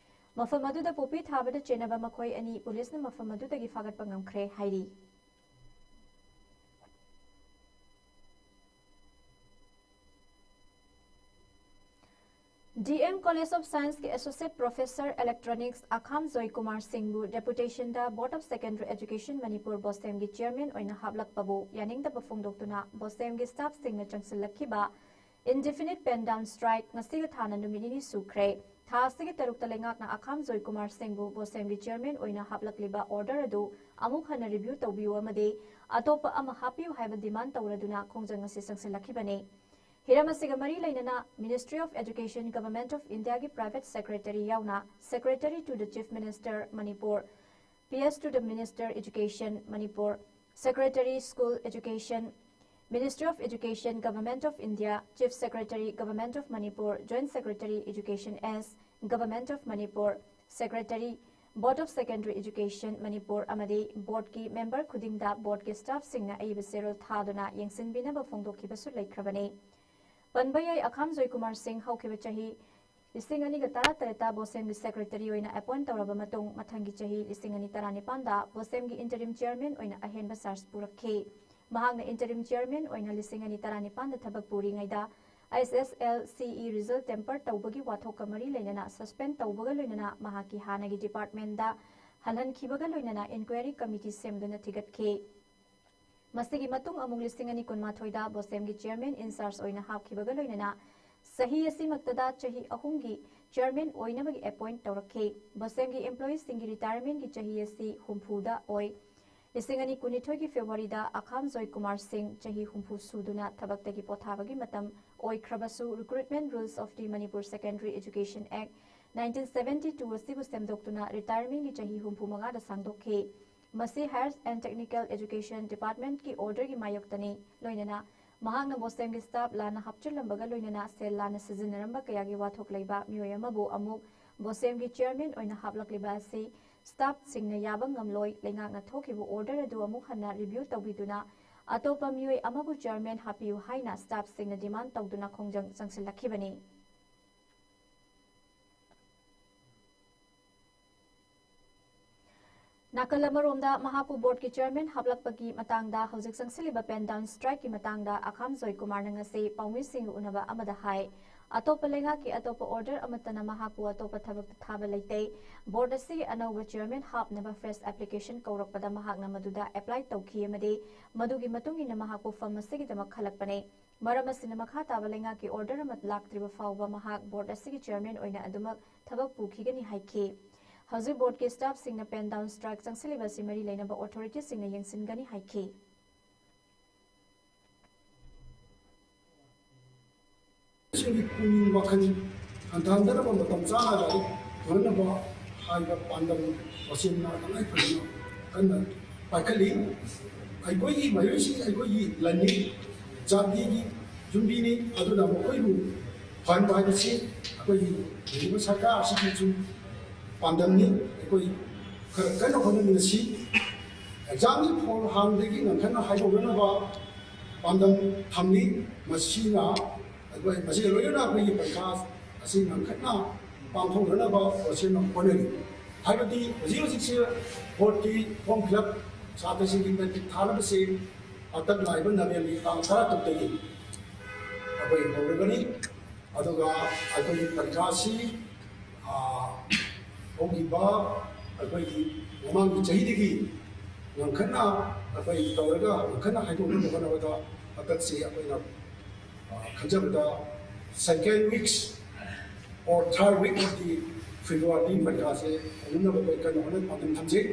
ꯃꯐꯝ ꯑꯗꯨꯗ ꯄꯣꯄꯤ ꯊꯥꯕꯗ ꯆꯦꯟꯅꯕ ꯃꯈꯣꯏ ꯑꯅꯤ ꯄꯨꯂꯤꯁꯅ ꯃꯐꯝ ꯑꯗꯨꯗꯒꯤ ꯐꯥꯒꯠꯄ ꯉꯝꯈ꯭ꯔꯦ ꯍꯥꯏꯔꯤ꯫ ꯗꯤ ꯑꯦꯝ College of Scienceꯀꯤ Associate Professor Electronics Akham Joy Kumar ꯁꯤꯡꯕꯨ deputationꯗ Board of Secondary Education Manipur, ꯕꯣꯁꯦꯝꯒꯤ chairman ꯑꯣꯏꯅ ꯍꯥꯞꯂꯛꯄꯕꯨ ꯌꯥꯅꯤꯡꯗꯕ ꯐꯣꯡꯗꯣꯛꯇꯨꯅ ꯕꯣꯁꯦꯝꯒꯤ staffꯁꯤꯡꯅ ꯆꯪꯁꯤꯜꯂꯛꯈꯤꯕ indefinite pen down strike ꯉꯁꯤꯒ ꯊꯥꯅ ꯅꯨꯃꯤꯠ ꯅꯤꯅꯤ ꯁꯨꯈ꯭ꯔꯦ꯫ ꯊꯥ ꯑꯁꯤꯒꯤ ꯇꯔꯨꯛꯇ ꯂꯩꯉꯥꯛꯅ ꯑꯈꯥꯝ ꯖꯣꯏ ꯀꯨꯃꯥꯔ ꯁꯤꯡꯕꯨ ꯕꯣꯁꯦꯝꯒꯤ chairman ꯑꯣꯏꯅ ꯍꯥꯞꯂꯛꯂꯤꯕ order ꯑꯗꯨ ꯑꯃꯨꯛ ꯍꯟꯅ review ꯇꯧꯕꯤꯌꯨ ꯑꯃꯗꯤ ꯑꯇꯣꯞꯄ ꯑꯃ ꯍꯥꯞꯄꯤꯌꯨ ꯍꯥꯏꯕ demand ꯇꯧꯔꯗꯨꯅ ꯈꯣꯡꯖꯪ ꯑꯁꯤ ꯆꯪꯁꯤꯜꯂꯛꯈꯤꯕꯅꯤ꯫ ꯍꯤꯔꯝ ꯑꯁꯤꯒ ꯃꯔꯤ ꯂꯩꯅꯅ Ministry of Education, Government of Indiaꯒꯤ private secretary ꯌꯥꯎꯅ Secretary to the Chief Minister, Manipur, P S to the Minister, Education, Manipur, Secretary, School Education, Ministry of Education, Government of India, Chief Secretary, Government of Manipur, Joint Secretary, Education S, Government of Manipur, Secretary, Board of Secondary Education, Manipur ꯑꯃꯗꯤ boardꯀꯤ member ꯈꯨꯗꯤꯡꯗ boardꯀꯤ staffꯁꯤꯡꯅ ꯑꯏꯕ ꯆꯦꯔꯣꯜ ꯊꯥꯗꯨꯅ ꯌꯦꯡꯁꯤꯟꯕꯤꯅꯕ ꯐꯣꯡꯗꯣꯛꯈꯤꯕꯁꯨ ꯂꯩꯈ꯭ꯔꯕꯅꯤ꯫ ꯄꯟꯕ ꯌꯥꯏ, ꯑꯈꯥꯝ ꯖꯣꯏ ꯀꯨꯃꯥꯔ ꯁꯤꯡ ꯍꯧꯈꯤꯕ ꯆꯍꯤ ꯂꯤꯁꯤꯡ ꯑꯅꯤꯒ ꯇꯔꯥꯇꯔꯦꯠꯇ ꯕꯣꯁꯦꯝꯒꯤ secretary ꯑꯣꯏꯅ appoint ꯇꯧꯔꯕ ꯃꯇꯨꯡ, ꯃꯊꯪꯒꯤ ꯆꯍꯤ ꯂꯤꯁꯤꯡ ꯑꯅꯤ ꯇꯔꯥꯅꯤꯄꯥꯟꯗ ꯕꯣꯁꯦꯝꯒꯤ interim chairman ꯑꯣꯏꯅ ꯑꯍꯦꯟꯕ charge ꯄꯨꯔꯛꯈꯤ꯫ ꯃꯍꯥꯛꯅ interim chairman ꯑꯣꯏꯅ ꯂꯤꯁꯤꯡ ꯑꯅꯤ ꯇꯔꯥꯅꯤꯄꯥꯟꯗ ꯊꯕꯛ ꯄꯨꯔꯤꯉꯩꯗ S S L C E result tamper ꯇꯧꯕꯒꯤ ꯋꯥꯊꯣꯛꯀ ꯃꯔꯤ ꯂꯩꯅꯅ suspend ꯇꯧꯕꯒ ꯂꯣꯏꯅꯅ ꯃꯍꯥꯛꯀꯤ ꯍꯥꯟꯅꯒꯤ departmentꯗ ꯍꯜꯍꯟꯈꯤꯕꯒ ꯂꯣꯏꯅꯅ inquiry committee ꯁꯦꯝꯗꯨꯅ ꯊꯤꯒꯠꯈꯤ꯫ ꯃꯁꯤꯒꯤ ꯃꯇꯨꯡ ꯑꯃꯨꯛ ꯂꯤꯁꯤꯡ ꯑꯅꯤ ꯀꯨꯟꯃꯥꯊꯣꯏꯗ ꯕꯣꯁꯦꯝꯒꯤ chairman in charge ꯑꯣꯏꯅ ꯍꯥꯞꯈꯤꯕꯒ ꯂꯣꯏꯅꯅ ꯆꯍꯤ ꯑꯁꯤꯃꯛꯇꯗ ꯆꯍꯤ ꯑꯍꯨꯝꯒꯤ chairman ꯑꯣꯏꯅꯕꯒꯤ appoint ꯇꯧꯔꯛꯈꯤ꯫ ꯕꯣꯁꯦꯝꯒꯤ employeeꯁꯤꯡꯒꯤ retirementꯒꯤ ꯆꯍꯤ ꯑꯁꯤ ꯍꯨꯝꯐꯨꯗ ꯑꯣꯏ꯫ ꯂꯤꯁꯤꯡ ꯑꯅꯤ ꯀꯨꯟꯅꯤꯊꯣꯏꯒꯤ Februaryꯗ ꯑꯈꯥꯝ ꯖꯣꯏ ꯀꯨꯃꯥꯔ ꯁꯤꯡ ꯆꯍꯤ ꯍꯨꯝꯐꯨ ꯁꯨꯗꯨꯅ ꯊꯕꯛꯇꯒꯤ ꯄꯣꯊꯥꯕꯒꯤ ꯃꯇꯝ ꯑꯣꯏꯈ꯭ꯔꯕꯁꯨ, Recruitment Rules of the Manipur Secondary Education Act nineteen seventy two ꯑꯁꯤꯕꯨ ꯁꯦꯝꯗꯣꯛꯇꯨꯅ retirementꯒꯤ ꯆꯍꯤ ꯍꯨꯝꯐꯨ ꯃꯉꯥꯗ ꯁꯥꯡꯗꯣꯛꯈꯤ꯫ ꯃꯁꯤ Higher and Technical Education Departmentꯀꯤ orderꯒꯤ ꯃꯥꯌꯣꯛꯇꯅꯤ꯫ ꯂꯣꯏꯅꯅ ꯃꯍꯥꯛꯅ ꯕꯣꯁꯦꯝꯒꯤ staff ꯂꯥꯟꯅ ꯍꯥꯞꯆꯤꯜꯂꯝꯕꯒ ꯂꯣꯏꯅꯅ ꯁꯦꯜ ꯂꯥꯟꯅ ꯁꯤꯖꯤꯟꯅꯔꯝꯕ ꯀꯌꯥꯒꯤ ꯋꯥꯊꯣꯛ ꯂꯩꯕ ꯃꯤꯑꯣꯏ ꯑꯃꯕꯨ ꯑꯃꯨꯛ ꯕꯣꯁꯦꯝꯒꯤ chairman ꯑꯣꯏꯅ ꯍꯥꯞꯂꯛꯂꯤꯕ ꯑꯁꯤ ꯁ꯭ꯇꯥꯐꯁꯤꯡꯅ ꯌꯥꯕ ꯉꯝꯂꯣꯏ꯫ ꯂꯩꯉꯥꯛꯅ ꯊꯣꯛꯈꯤꯕ ꯑꯣꯔꯗꯔ ꯑꯗꯨ ꯑꯃꯨꯛ ꯍꯟꯅ ꯔꯤꯚ꯭ꯌꯨ ꯇꯧꯕꯤꯗꯨꯅ ꯑꯇꯣꯞꯄ ꯃꯤꯑꯣꯏ ꯑꯃꯕꯨ ꯆꯤꯌꯔꯃꯦꯟ ꯍꯥꯞꯄꯤꯌꯨ ꯍꯥꯏꯅ ꯁ꯭ꯇꯥꯐꯁꯤꯡꯅ ꯗꯤꯃꯥꯟ ꯇꯧꯗꯨꯅ ꯈꯣꯡꯖꯪ ꯆꯪꯁꯤꯜꯂꯛꯈꯤꯕꯅꯤ꯫ ꯅꯥꯀꯜ ꯑꯃꯔꯣꯝꯗ, ꯃꯍꯥꯛꯄꯨ ꯕꯣꯔꯗꯀꯤ ꯆꯤꯌꯔꯃꯦꯟ ꯍꯥꯞꯂꯛꯄꯒꯤ ꯃꯇꯥꯡꯗ ꯍꯧꯖꯤꯛ ꯆꯪꯁꯤꯜꯂꯤꯕ ꯄꯦꯟ ꯗꯥꯎꯟ ꯁ꯭ꯇ꯭ꯔꯥꯏꯛꯀꯤ ꯃꯇꯥꯡꯗ ꯑꯈꯥꯝ ꯖꯣꯏꯀꯨꯃꯥꯔꯅ ꯉꯁꯤ ꯄꯥꯎꯃꯤꯁꯤꯡꯒ ꯎꯅꯕ ꯑꯃꯗ ꯍꯥꯏ, ꯑꯇꯣꯞꯄ ꯂꯩꯉꯥꯛꯀꯤ ꯑꯇꯣꯞꯄ ꯑꯣꯔꯗꯔ ꯑꯃꯠꯇꯅ ꯃꯍꯥꯛꯄꯨ ꯑꯇꯣꯞꯄ ꯊꯕꯛꯇ ꯊꯥꯕ ꯂꯩꯇꯦ꯫ ꯕꯣꯔꯗ ꯑꯁꯤꯒꯤ ꯑꯅꯧꯕ ꯆꯤꯌꯔꯃꯦꯟ ꯍꯥꯞꯅꯕ ꯐ꯭ꯔꯦꯁ ꯑꯦꯄ꯭ꯂꯤꯀꯦꯁꯟ ꯀꯧꯔꯛꯄꯗ ꯃꯍꯥꯛꯅ ꯃꯗꯨꯗ ꯑꯦꯄ꯭ꯂꯥꯏ ꯇꯧꯈꯤ ꯑꯃꯗꯤ ꯃꯗꯨꯒꯤ ꯃꯇꯨꯡ ꯏꯟꯅ ꯃꯍꯥꯛꯄꯨ ꯐꯝ ꯑꯁꯤꯒꯤꯗꯃꯛ ꯈꯜꯂꯛꯄꯅꯤ꯫ ꯃꯔꯝ ꯑꯁꯤꯅ, ꯃꯈꯥ ꯇꯥꯕ ꯂꯩꯉꯥꯛꯀꯤ ꯑꯣꯔꯗꯔ ꯑꯃ ꯂꯥꯛꯇ꯭ꯔꯤꯕ ꯐꯥꯎꯕ ꯃꯍꯥꯛ ꯕꯣꯔꯗ ꯑꯁꯤꯒꯤ ꯆꯤꯌꯔꯃꯦꯟ ꯑꯣꯏꯅ ꯑꯗꯨꯃꯛ ꯊꯕꯛ ꯄꯨꯈꯤꯒꯅꯤ ꯍꯥꯏꯈꯤ꯫ ꯍꯧꯖꯤꯛ ꯕꯣꯔꯗꯀꯤ ꯁ꯭ꯇꯥꯐꯁꯤꯡꯅ ꯄꯦꯟ ꯗꯥꯎꯟ ꯁ꯭ꯇ꯭ꯔꯥꯏꯛ ꯆꯪꯁꯤꯜꯂꯤꯕ ꯑꯁꯤ ꯃꯔꯤ ꯂꯩꯅꯕ ꯑꯣꯊꯣꯔꯤꯇꯤꯁꯤꯡꯅ ꯌꯦꯡꯁꯤꯟꯒꯅꯤ ꯍꯥꯏꯈꯤ꯫ ꯁꯤꯡꯒꯤ ꯄꯨꯛꯅꯤꯡ ꯋꯥꯈꯜ ꯍꯟꯊꯍꯟꯗꯅꯕ, ꯃꯇꯝ ꯆꯥꯅ ꯂꯥꯏꯔꯤꯛ ꯇꯝꯅꯅꯕ ꯍꯥꯏꯕ ꯄꯥꯟꯗꯝ ꯋꯥꯁꯦꯝꯅ ꯇꯉꯥꯏ ꯐꯗꯅ ꯀꯟꯅ ꯄꯥꯏꯈꯠꯂꯤ꯫ ꯑꯩꯈꯣꯏꯒꯤ ꯃꯍꯩꯔꯣꯏꯁꯤꯡ ꯑꯩꯈꯣꯏꯒꯤ ꯂꯟꯅꯤ, ꯖꯥꯇꯤꯒꯤ ꯌꯨꯝꯕꯤꯅꯤ꯫ ꯑꯗꯨꯅ ꯃꯈꯣꯏꯕꯨ ꯐꯍꯟꯕ ꯍꯥꯏꯕꯁꯤ ꯑꯩꯈꯣꯏꯒꯤ ꯂꯩꯔꯤꯕ ꯁꯔꯀꯥꯔ ꯑꯁꯤꯒꯤꯁꯨ ꯄꯥꯟꯗꯝꯅꯤ꯫ ꯑꯩꯈꯣꯏ ꯈꯔ ꯀꯟꯅ ꯍꯣꯠꯅꯃꯤꯟꯅꯁꯤ꯫ ꯑꯦꯛꯖꯥꯝꯒꯤ ꯐꯣꯜ ꯍꯥꯡꯗꯒꯤ ꯉꯟꯈꯠꯅ ꯍꯥꯏꯗꯣꯛꯅꯅꯕ ꯄꯥꯟꯗꯝ ꯊꯝꯂꯤ꯫ ꯃꯁꯤꯅ ꯑꯩꯈꯣꯏ, ꯃꯁꯤꯒ ꯂꯣꯏꯅꯅ ꯑꯩꯈꯣꯏꯒꯤ ꯄꯔꯤꯈꯥ ꯑꯁꯤ ꯉꯟꯈꯠꯅ ꯄꯥꯡꯊꯣꯛꯅꯅꯕ ꯋꯥꯁꯦꯝꯅ ꯍꯣꯠꯅꯔꯤ꯫ ꯍꯥꯏꯕꯗꯤ ꯍꯧꯖꯤꯛ ꯍꯧꯖꯤꯛꯁꯦ ꯕꯣꯔꯗꯀꯤ ꯐꯣꯔꯝ ꯐꯤꯜ ꯑꯞ, ꯁꯥꯇ꯭ꯔꯁꯤꯡꯒꯤ ꯃꯦꯇ꯭ꯔꯤꯛ ꯊꯥꯅꯕꯁꯦ ꯍꯟꯗꯛ ꯂꯥꯛꯏꯕ ꯅꯕꯦꯝꯕꯔꯒꯤ ꯇꯥꯡ ꯇꯔꯥꯇꯔꯨꯛꯇꯒꯤ ꯑꯩꯈꯣꯏ ꯍꯧꯔꯒꯅꯤ꯫ ꯑꯗꯨꯒ ꯑꯩꯈꯣꯏꯒꯤ ꯄꯔꯤꯈꯥꯁꯤ, ꯑ, ꯍꯧꯈꯤꯕ ꯑꯩꯈꯣꯏꯒꯤ ꯃꯃꯥꯡꯒꯤ ꯆꯍꯤꯗꯒꯤ ꯉꯟꯈꯠꯅ ꯑꯩꯈꯣꯏ ꯇꯧꯔꯒ ꯉꯟꯈꯠꯅ ꯍꯥꯏꯗꯣꯛꯅꯕ ꯍꯣꯠꯅꯕꯗ ꯍꯟꯗꯛꯁꯤ ꯑꯩꯈꯣꯏꯅ, ꯑ, ꯈꯟꯖꯕꯗ second weeks or third week of the February ꯄꯔꯤꯈꯥꯁꯦ ꯍꯧꯅꯅꯕ ꯑꯩꯈꯣꯏ ꯀꯟꯅ ꯍꯣꯠꯅ ꯄꯥꯟꯗꯝ ꯊꯝꯖꯩ꯫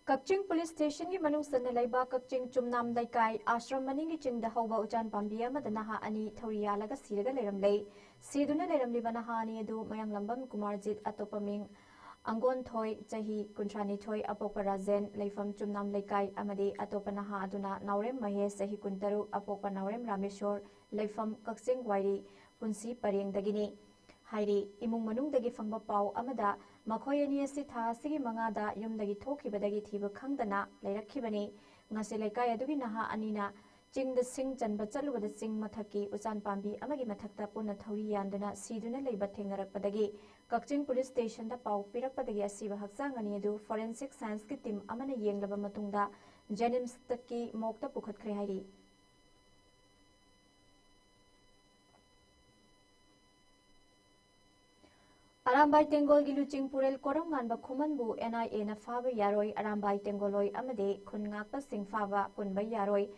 ꯀꯛꯆꯤꯡ ꯄꯨꯂꯤꯁ ꯁ꯭ꯇꯦꯁꯟꯒꯤ ꯃꯅꯨꯡ ꯆꯟꯅ ꯂꯩꯕ ꯀꯛꯆꯤꯡ ꯆꯨꯝꯅꯥꯝ ꯂꯩꯀꯥꯏ ꯑꯥꯁ꯭ꯔꯝ ꯃꯅꯤꯡꯒꯤ ꯆꯤꯡꯗ ꯍꯧꯕ ꯎꯆꯥꯟ ꯄꯥꯝꯕꯤ ꯑꯃꯗ ꯅꯍꯥ ꯑꯅꯤ ꯊꯧꯔꯤ ꯌꯥꯜꯂꯒ ꯁꯤꯔꯒ ꯂꯩꯔꯝꯂꯦ꯫ ꯁꯤꯗꯨꯅ ꯂꯩꯔꯝꯂꯤꯕ ꯅꯍꯥ ꯑꯅꯤ ꯑꯗꯨ ꯃꯌꯥꯡꯂꯝꯕꯝ ꯀꯨꯃꯥꯔꯖꯤꯠ, ꯑꯇꯣꯞꯄ ꯃꯤꯡ ꯑꯪꯒꯣꯟꯊꯣꯏ, ꯆꯍꯤ ꯀꯨꯟꯊ꯭ꯔꯥꯅꯤꯊꯣꯏ, ꯑꯄꯣꯛꯄ ꯔꯥꯖꯦꯟ, ꯂꯩꯐꯝ ꯆꯨꯝꯅꯥꯝ ꯂꯩꯀꯥꯏ, ꯑꯃꯗꯤ ꯑꯇꯣꯞꯄ ꯅꯍꯥ ꯑꯗꯨꯅ ꯅꯥꯎꯔꯦꯝ ꯃꯍꯦꯁ, ꯆꯍꯤ ꯀꯨꯟꯇꯔꯨꯛ, ꯑꯄꯣꯛꯄ ꯅꯥꯎꯔꯦꯝ ꯔꯥꯃꯦꯁꯣꯔ, ꯂꯩꯐꯝ ꯀꯛꯆꯤꯡ ꯋꯥꯏꯔꯤ, ꯄꯨꯟꯁꯤ ꯄꯔꯦꯡꯗꯒꯤꯅꯤ꯫ ꯍꯥꯏꯔꯤ꯫ ꯏꯃꯨꯡ ꯃꯅꯨꯡꯗꯒꯤ ꯐꯪꯕ ꯄꯥꯎ ꯑꯃꯗ ꯃꯈꯣꯏ ꯑꯅꯤ ꯑꯁꯤ ꯊꯥ ꯑꯁꯤꯒꯤ ꯃꯉꯥꯗ ꯌꯨꯝꯗꯒꯤ ꯊꯣꯛꯈꯤꯕꯗꯒꯤ ꯊꯤꯕ ꯈꯪꯗꯅ ꯂꯩꯔꯛꯈꯤꯕꯅꯤ꯫ ꯉꯁꯤ ꯂꯩꯀꯥꯏ ꯑꯗꯨꯒꯤ ꯅꯍꯥ ꯑꯅꯤꯅ ꯆꯤꯡꯗ ꯁꯤꯡ ꯆꯟꯕ ꯆꯠꯂꯨꯕꯗ ꯆꯤꯡ ꯃꯊꯛꯀꯤ ꯎꯆꯥꯟ ꯄꯥꯝꯕꯤ ꯑꯃꯒꯤ ꯃꯊꯛꯇ ꯄꯨꯟꯅ ꯊꯧꯔꯤ ꯌꯥꯟꯗꯨꯅ ꯁꯤꯗꯨꯅ ꯂꯩꯕ ꯊꯦꯡꯅꯔꯛꯄꯗꯒꯤ ꯀꯛꯆꯤꯡ ꯄꯨꯂꯤꯁ ꯁ꯭ꯇꯦꯁꯟꯗ ꯄꯥꯎ ꯄꯤꯔꯛꯄꯗꯒꯤ ꯑꯁꯤꯕ ꯍꯛꯆꯥꯡ ꯑꯅꯤ ꯑꯗꯨ ꯐꯣꯔꯦꯟꯁꯤꯛ ꯁꯥꯏꯟꯁꯀꯤ ꯇꯤꯝ ꯑꯃꯅ ꯌꯦꯡꯂꯕ ꯃꯇꯨꯡꯗ ꯖꯦꯅꯤꯝꯁꯇꯀꯤ ꯃꯣꯔꯒꯇ ꯄꯨꯈꯠꯈ꯭ꯔꯦ ꯍꯥꯏꯔꯤ꯫ ꯑꯔꯥꯝꯕꯥꯏ ꯇꯦꯡꯒꯣꯜꯒꯤ ꯂꯨꯆꯤꯡ ꯄꯨꯔꯦꯜ ꯀꯣꯔꯧꯉꯥꯟꯕ ꯈꯨꯃꯟꯕꯨ ꯑꯦꯟ ꯑꯥꯏ ꯑꯦꯅ ꯐꯥꯕ ꯌꯥꯔꯣꯏ, ꯑꯔꯥꯝꯕꯥꯏ ꯇꯦꯡꯒꯣꯜꯂꯣꯏ ꯑꯃꯗꯤ ꯈꯨꯟ ꯉꯥꯛꯄꯁꯤꯡ ꯐꯥꯕ ꯄꯨꯟꯕ ꯌꯥꯔꯣꯏ,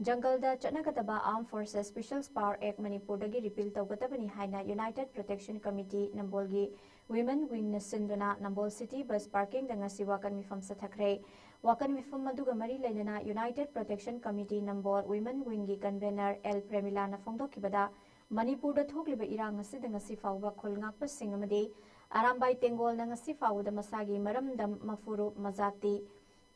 ꯖꯪꯒꯜꯗ ꯆꯠꯅꯒꯗꯕ Armed Forces Special Power Act ꯃꯅꯤꯄꯨꯔꯗꯒꯤ repeal ꯇꯧꯒꯗꯕꯅꯤ ꯍꯥꯏꯅ United Protection Committee ꯅꯝꯕꯣꯜꯒꯤ Women Wingꯅ ꯁꯤꯟꯗꯨꯅ ꯅꯝꯕꯣꯜ city bus parkingꯗ ꯉꯁꯤ ꯋꯥꯀꯠ ꯃꯤꯐꯝ ꯆꯠꯊꯈ꯭ꯔꯦ꯫ ꯋꯥꯀꯠ ꯃꯤꯐꯝ ꯑꯗꯨꯒ ꯃꯔꯤ ꯂꯩꯅꯅ United Protection Committee ꯅꯝꯕꯣꯜ Women Wingꯒꯤ convener ꯑꯦꯜ ꯄ꯭ꯔꯦꯃꯤꯂꯥꯅ ꯐꯣꯡꯗꯣꯛꯈꯤꯕꯗ, ꯃꯅꯤꯄꯨꯔꯗ ꯊꯣꯛꯂꯤꯕ ꯏꯔꯥꯡ ꯑꯁꯤꯗ ꯉꯁꯤ ꯐꯥꯎꯕ ꯈꯨꯜ ꯉꯥꯛꯄꯁꯤꯡ ꯑꯃꯗꯤ ꯑꯔꯥꯝꯕꯥꯏ ꯇꯦꯡꯒꯣꯜꯅ ꯉꯁꯤ ꯐꯥꯎꯕꯗ ꯃꯁꯥꯒꯤ ꯃꯔꯝꯗꯝ, ꯃꯐꯨꯔꯨꯞ, ꯃꯖꯥꯇꯤ